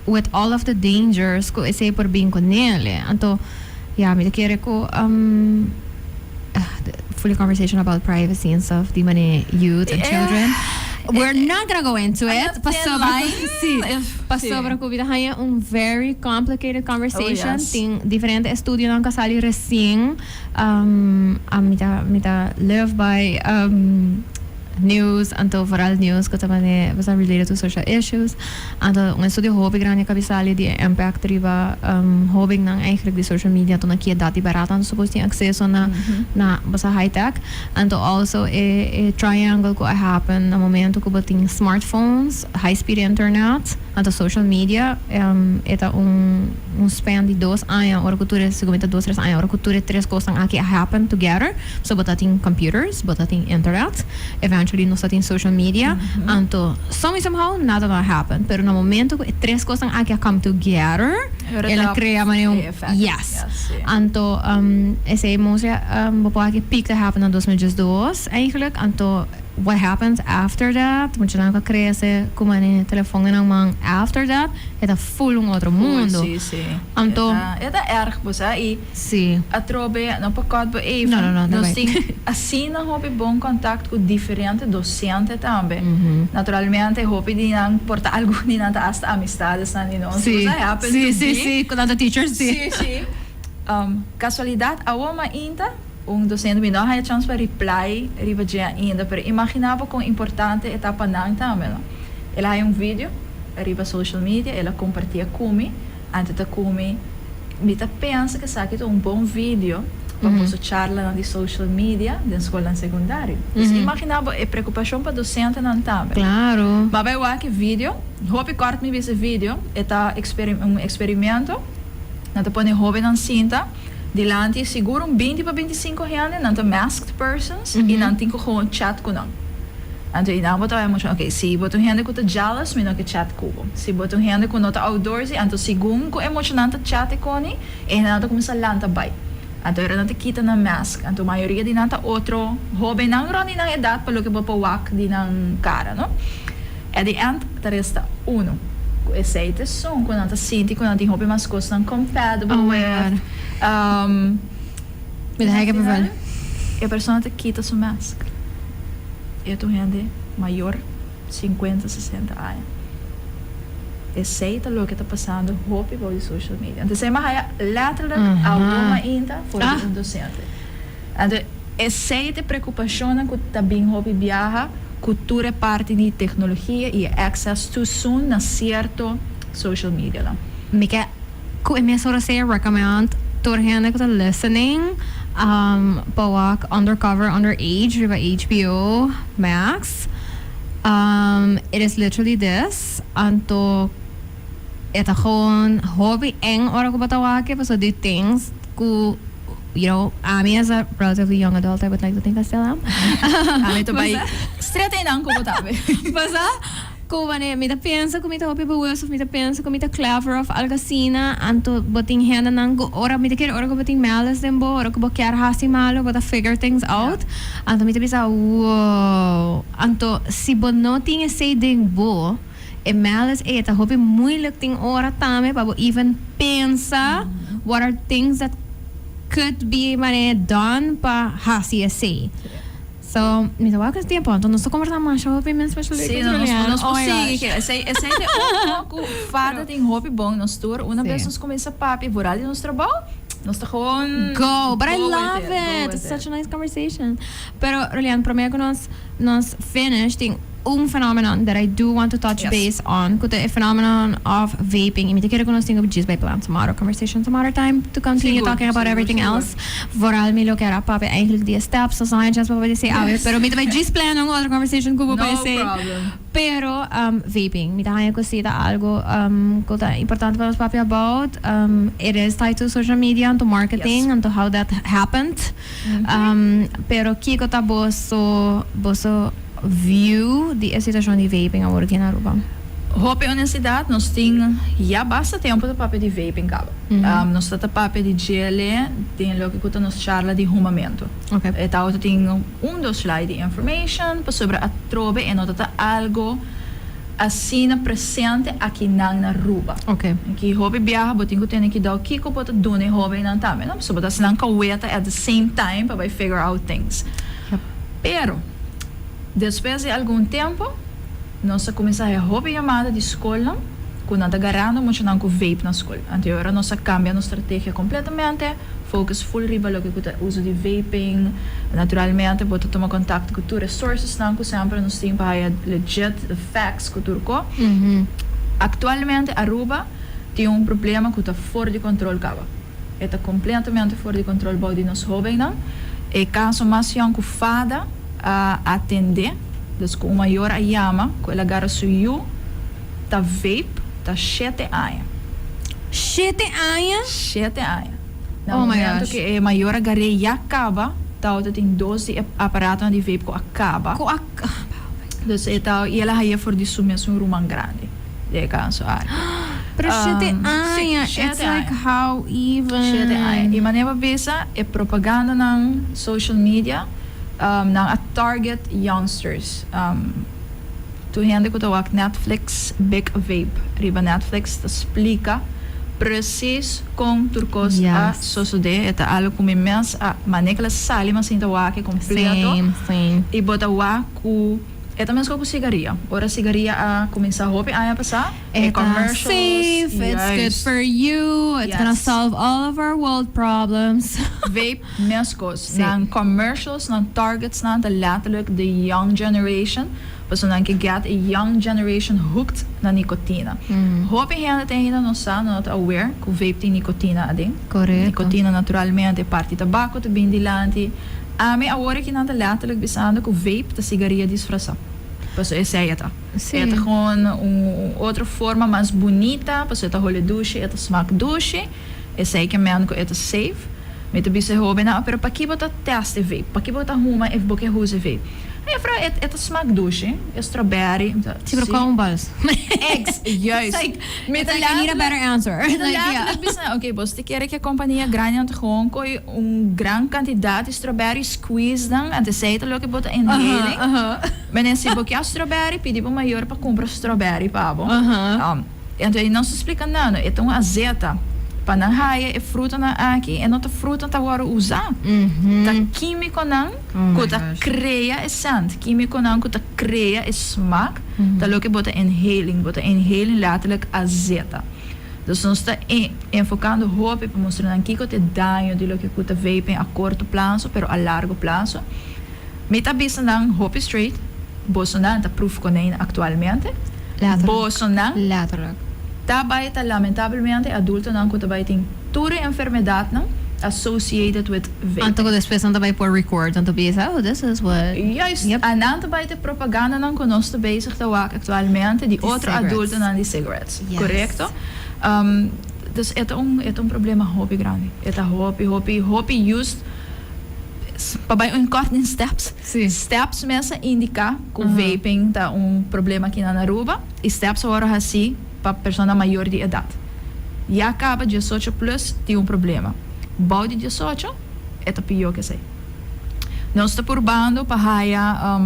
with all of the dangers ku esei por bin kunel. Anto ya mi ta kere ku. Fully conversation about privacy and stuff di mane youth and children. We're not gonna go into it. Pasobra sí, pasobra ku mi ta haña un very complicated conversation. Tin diferente estudionan ku a sali resien. Mi ta mi ta live by news anto vooral news ku ta mane related to social issues. Anto un estudio hopi grandi a kabi sali di e impact riba hobennan eigenlijk di social media anto na ki edat di barat nan ta supos tin acceso na na bosa high tech. Anto also e e triangle ku a happen na momento ku bo tin smartphones, high speed internet, anto social media e ta un un span di dos aña ora ku tur e segun mi ta dos tres aña ora ku tur e tres kosnan aki a happen together. So bo ta tin computers, bo ta tin internet. Eventually nos ta tin social media, anto some way somehow nada no a happen, pero na momento cu e tres cosnan aki a come together, el a crea manera un yes. Anto esey mostly bo por aki peak ta happen na 2012 eigenlijk, anto. What happens after that, muchanan ku a krese ku mane telefon den nan man after that, e ta full un otro mundo. Si, si. Anto. E ta erg bo sa i Si. atrobe no pa kòt bo even, No, no, no, ta nos bai. tin asina hopi bon kontakt ku diferente dosente tambe. Naturalmente hopi di nan por ta algun di nan ta asta amistadesnan di nos, Si, bo sa happen si, to si, be. si, ku nan ta teachers, si. Si, si. Kasualidat awo mainta. Un docente mi no a haya chance pa reply riba dje ainda, pero imagina bo con importante e ta pa nan tambe, no? El a haya un video riba social media, el a compartia cu mi, anto ta cu mi, mi ta pensa cu esaki ta un bon video pa boso charlanan di social media den scolnan secundario. Dus imagina bo e preocupacion pa docentenan tambe. Claro. M'a bay wak e video, hopi kort mi bisa e video, e ta un experimento, nan ta pone hobennan sinta, Dilanti sigur un 20 pa 25 hende, nan ta masked persons y nan tin cu gewoon chat cu nan. Anto y nan bo ta bay mucha, ok, si bo ta un hende cu ta jealous, mi no ke chat cu bo. Si bo ta un hende cu no ta outdoorsy, anto segun cu e muchanan ta chat e coni, e hendenan ta cuminsa lanta bay. Anto ora nan ta kita nan mask, anto mayoria di nan ta otro hobennan rond di nan edad pa loke bo por wak di nan cara, no. At the end ta resta uno. Cu esey ta esun cu nan ta sinti cu nan tin hopi mas cosnan compatible Oh my with. God. Mi ta Al hek e final, papel. e persona ta kita su mask. E ta un hende mayor, 50, 60 aña. Esey ta loke ta pasando hopi bou di social media. Anto esey mi a haya letterlijk awo mainta for di un docente. Anto esey ta e preocupacionnan cu ta bin hopi biaha cu tur e parti di tecnologia y e access too soon na cierto social medianan. Mi ke cu e mes ora sea recommend tur hende cu ta listening pa wak Undercover Underage riba HBO Max. It is literally this, anto e ta gewoon hopi eng ora cu bo ta wak e pasobra di things cu you know, ami as a relatively young adult I would like to think I still am. Ami ta bai straight einan cu bo tambe. Pasa cu wanneer mi ta pensa cu mi ta hopi bewust of mi ta pensa cu mi ta clever of algo asina, anto bo tin hendenan cu ora mi ta kere ora cu bo tin malice den bo, ora cu bo kier haci malo bo ta figure things out, anto mi ta bisa wow, anto si bo no tin esey den bo, E malice ey ta hopi moeilijk tin ora tambe pa bo even pensa what are things that could be mane done pa haci esey. So, mi ta wak es tempo, anto nos ta conversa masha hopi mes pa Sí, no, nos, nos por sigui, que esey, esey ta un poco fada tin hopi bon nos tur. Una bes nos cuminsa papia vooral di nos trabou, nos ta gewoon Go, but I go with love it, go it. with It's it. such a nice conversation. Pero, Rolian, prome cu nos nos finish tin un phenomenon that I do want to touch base on, cu ta e phenomenon of vaping. Y mi ta kere cu nos tin cu djis bay plan some other conversation some other time to continue talking about everything else. Vooral mi lo kier a papia eigenlijk di e steps, nos no haya chance pa papia di esey awe, pero mi ta bay djis plan un otro conversation cu bo pa esey. No problem. Pero vaping, mi ta haya cu si ta algo cu ta importante pa nos papia about. It is tied to social media and to marketing and to how that happened. Pero kiko ta boso boso view di e situacion di vaping awor aki na Aruba? Hopi honestidad, nos tin ya basta tempo ta papia di vaping caba. Nos ta ta papia di djele den loke cu ta nos charla di humamento. E tawata tin un dos slide di information pasobra atrobe e no ta ta algo asina presente akinan na Aruba. Ki hopi biaha bo tin ku tene kidao kiko bo ta duna e hobennan tambe, no? Pasobra bo ta hasi nan kaweta at the same time pa bai figure out things. Pero, despues di algun tempo, nos a kuminsá haya hopi yamada di skolnan ku nan ta garando muchanan ku vape na skol. Anto e ora nos a kambia nos strategia kompletamente. Focus full riba loke cu ta uso di vaping. Naturalmente bo ta tuma contacto cu tur e sourcesnan cu semper nos tin pa haya legit facts cu tur co. Actualmente Aruba tin un problema cu ta for di control caba. E ta completamente for di control bou di nos hobennan. E caso mas yong cu fada a atende, dus cu un mayor a yama cu el a gara su yu ta vape ta shete aña. Shete aña? Shete aña. Na Oh my momento gosh. ku e mayor a gar'é ya kaba, tabata tin dos di e aparatonan di vape ku a kaba. Ku a kaba. Dus e ta, i el a haye for di su mesun ruman grandi den e kaso aki. Pero shete Sí, aña, it's shete like aña. how even? Shete aña. I manera bo bisa, e propagandanan social media. Nan a target youngsters. Tur hende ku ta wak Netflix, Big Vape riba Netflix ta splika precies kon tur kos a sosodé. E ta algu ku mi mes a manera ku el a sali mi a sinta wak e kompleto. I bo ta wak ku e ta meskos ku sigaria. Ora sigaria a kuminsá hopi aña pasá, e commercials. Safe, it's good for you, it's gonna solve all of our world problems. Vape meskos. Nan commercials, nan targets nan ta letterlijk de young generation, pasobra nan ke get e young generation hooked na nicotina. Hopi hende te ainda no sa, no ta aware ku vape tin nicotina aden. Nicotina naturalmente parti tabaco ta bin dilanti. Ami awor aki nan ta letterlijk bisando ku vape ta sigaria disfrasa. Pasobra esei e ta. E ta gewoon un otro forma mas bunita, pasobra e ta hole dushi, e ta smak dushi. Esei ke men ku e ta safe. Mi ta bisa e hobennan, pero paki bo ta test e vape? Paki bo ta huma if bo ke usa e vape? E juffrouw, e ta smak dushi, e strawberry. Mi ta, Si, pero kon un bals? Ex, juist. Like, it's like I need a better answer. Mi ta letterlijk bisa nan, oké, bos ta kere ku e kompania grandi nan ta gewoon koi un gran kantidat di strawberry squeeze nan, anto esei ta loke bo ta inhaling. Menen, si bo ke strawberry, pidi bo mayor pa kumpra strawberry pa bo. Anto e nos ta splika nan, e ta un azeta pa nan haya e frutanan aki, e no ta fruta ta wòrdu usá, ta kímikonan ku ta krea e sènt, kímikonan ku ta krea e smak, ta loke bo ta inhaling, bo ta inhaling lèterlik azeta. Dus nos ta enfokando hopi pa mustra nan kiko ta e daño di loke ku ta vaping a korto plaso, pero a largo plaso. Mi ta bisa nan hopi straight, bosonan ta proefkonijn aktualmente. Bosonan ta bai ta lamentabelmente adultonan ku ta bai tin tur e enfermedatnan associated with vaping. Anto ku despues nan ta bai por record nan ta bisa, oh this is what. Juist, a nan ta bai ta e propagandanan ku nos ta bezig ta wak aktualmente di otro adultonan di cigarettes. Korekto? Dus e ta un e ta un problema hopi grandi. E ta hopi hopi hopi used. Pa bai un kort den steps. Steps mes a indica cu vaping ta un problema aki na Aruba y steps a worde haci pa persona mayor di edad. Ya caba 18 plus tin un problema. Bou di 18 e ta pio cu esey. Nos ta purbando pa haya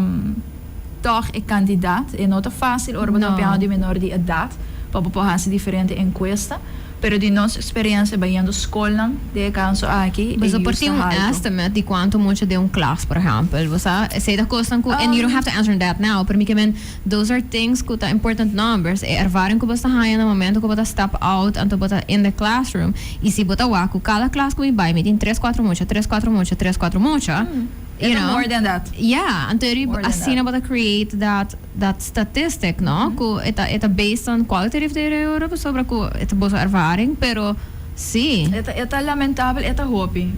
toch e cantidad. E no ta facil ora bo ta papiando di menor di edad pa bo por haci diferente encuesta. Pero di nos experiencia bayendo scolnan den e caso aki, e Boso por yu tin sta un halto. estimate di cuanto mucha den un klas, por ehempel? Bo sa, esey ta cosnan cu, and you don't have to answer that now, pero mi ke men, those are things cu ta important numbers. E ervaring cu bo ta haya na momento cu bo ta step out anto bo ta in the classroom, y si bo ta wak cu cada klas cu mi bay mi tin tres cuatro mucha, tres cuatro mucha, tres cuatro mucha, E you ta know. more than that. Yeah, anto More than that. asina bo ta create that. Dat statistic, no? Ku e ta e ta based on qualitative data ora pasobra ku e ta boso ervaring, pero si. E ta e ta lamentabel, e ta hopi.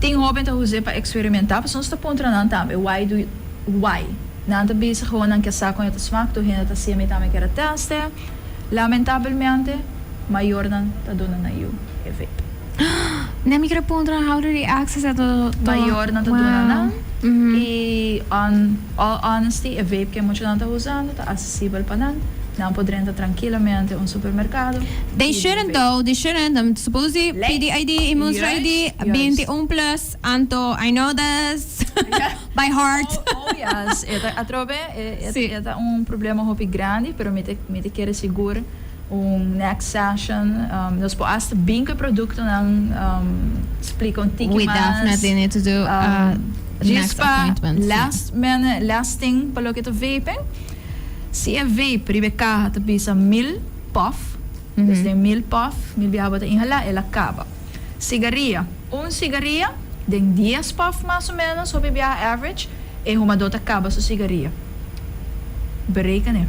Tin hoben ta us'é pa eksperimentá, pasobra nos ta puntra nan tambe, why do you, why? Nan ta bisa gewoon nan ke sa kon e ta smak, tur hende ta siña mi tambe kier a teste. Lamentabelmente, mayornan ta duna nan yu e vape. Ne mi kere puntra how do they access it to Mayornan ta duna nan y on all honesty e vape ke muchanan ta usando ta accesibel pa nan. Nan por drenta trankilamente un supermercado. They shouldn't though, they shouldn't. I'm supposed to pidi ID y mustra ID 21 plus anto I know this by heart. Oh yes, e ta atrobe e ta un problema hopi grandi pero mi ta mi ta kere sigur un next session nos por hasta bin cu e productonan splica un tiki We mas. definitely need to do a next appointment. Last minute, last thing pa loke ta vaping, si e vape riba e caha ta bisa 1000 puff, dus den 1000 puff, 1000 biaha bo ta inhala, el a caba. Sigaria, un sigaria den 10 puff mas o menos, hopi biaha average, e humadó ta caba su sigaria. Bereken e.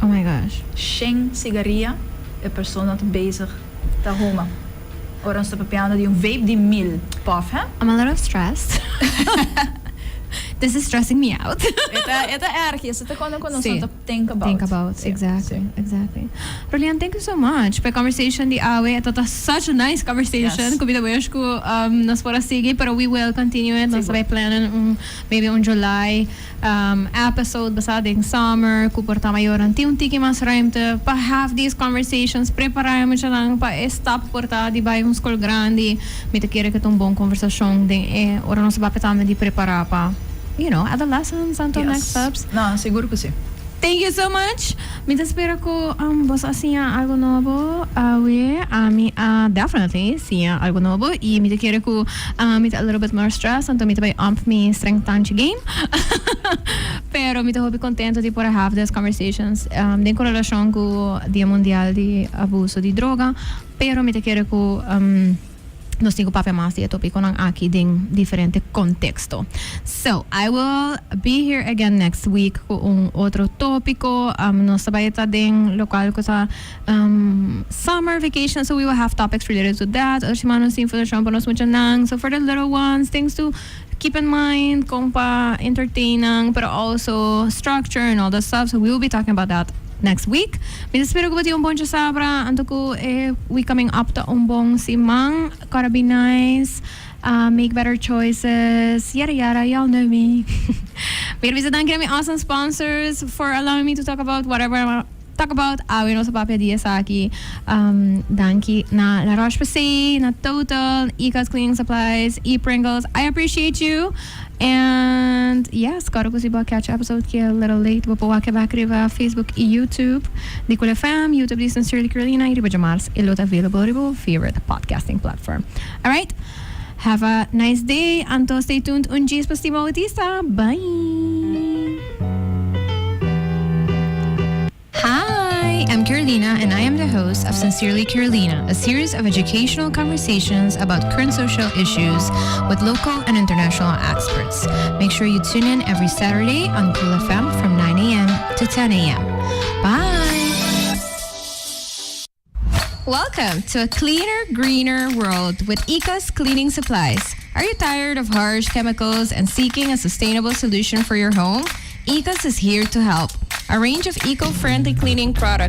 Oh my gosh. Shen sigaria e persona ta bezig ta huma. Ora nos ta papiando di un vape di 1000 puff, hè? I'm a little stressed. This is stressing me out. E ta erg, esey ta cuando cu nos no ta think about. Think about, exactly, exactly. Rolian, thank you so much pa e conversation di awe. E ta such a nice conversation cu mi ta wish cu nos por a sigui, pero we will continue it. Nos ta bay plannen un, maybe un July episode basa den summer cu por ta mayornan tin un tiki mas ruimte pa have these conversations, prepara e muchanan pa e stap por ta di bay un school grandi. Mi ta kere cu ta un bon conversacion den e ora nos ta papia tambe di prepara pa, adolescents anto next steps. No, sigur cu si. Thank you so much. Mi ta spera cu boso a siña algo nobo awe. Ami a definitely siña algo nobo y mi ta kere cu mi ta a little bit more stressed anto mi ta bay up mi strength tanchi game. Pero mi ta hopi contento di por a have this conversations den correlacion cu Dia Mundial di Abuso di Droga. Pero mi ta kere cu nos tin cu papia mas di e topiconan aki den diferente contexto. So, I will be here again next week cu un otro topico. Nos ta bay ta den locual cu ta summer vacation, so we will have topics related to that. Otro siman nos tin informacion pa nos muchanan. So for the little ones, things to keep in mind, con pa entertain nan, pero also structure and all that stuff. So we will be talking about that next week. Mi ta spera cu bo tin un bon djasabra, anto cu e week coming up ta un bon siman. Gotta be nice, make better choices, yada yada, y'all know me. Mi ta bisa danki na mi awesome sponsors for allowing me to talk about whatever I wanna talk about. Awe nos a papia di esaki. Danki na La Roche-Posay, na Total, Ecos Cleaning Supplies y Pringles. I appreciate you. And yes, kòrda ku si bo a catch episode ki a little late, bo por wak e bak riba Facebook y YouTube di Cool FM, YouTube di Sincerely Carolina y riba djamars e lo ta available riba bo favorite podcasting platform. Alright, have a nice day, anto stay tuned un djis pa Steve Bautista. Bye! Hi, I'm Carolina and I am the host of Sincerely Carolina, a series of educational conversations about current social issues with local and international experts. Make sure you tune in every Saturday on Cool FM from 9 a.m. to 10 a.m. Bye! Welcome to a cleaner, greener world with Ecos Cleaning Supplies. Are you tired of harsh chemicals and seeking a sustainable solution for your home? Ecos is here to help. A range of eco-friendly cleaning products.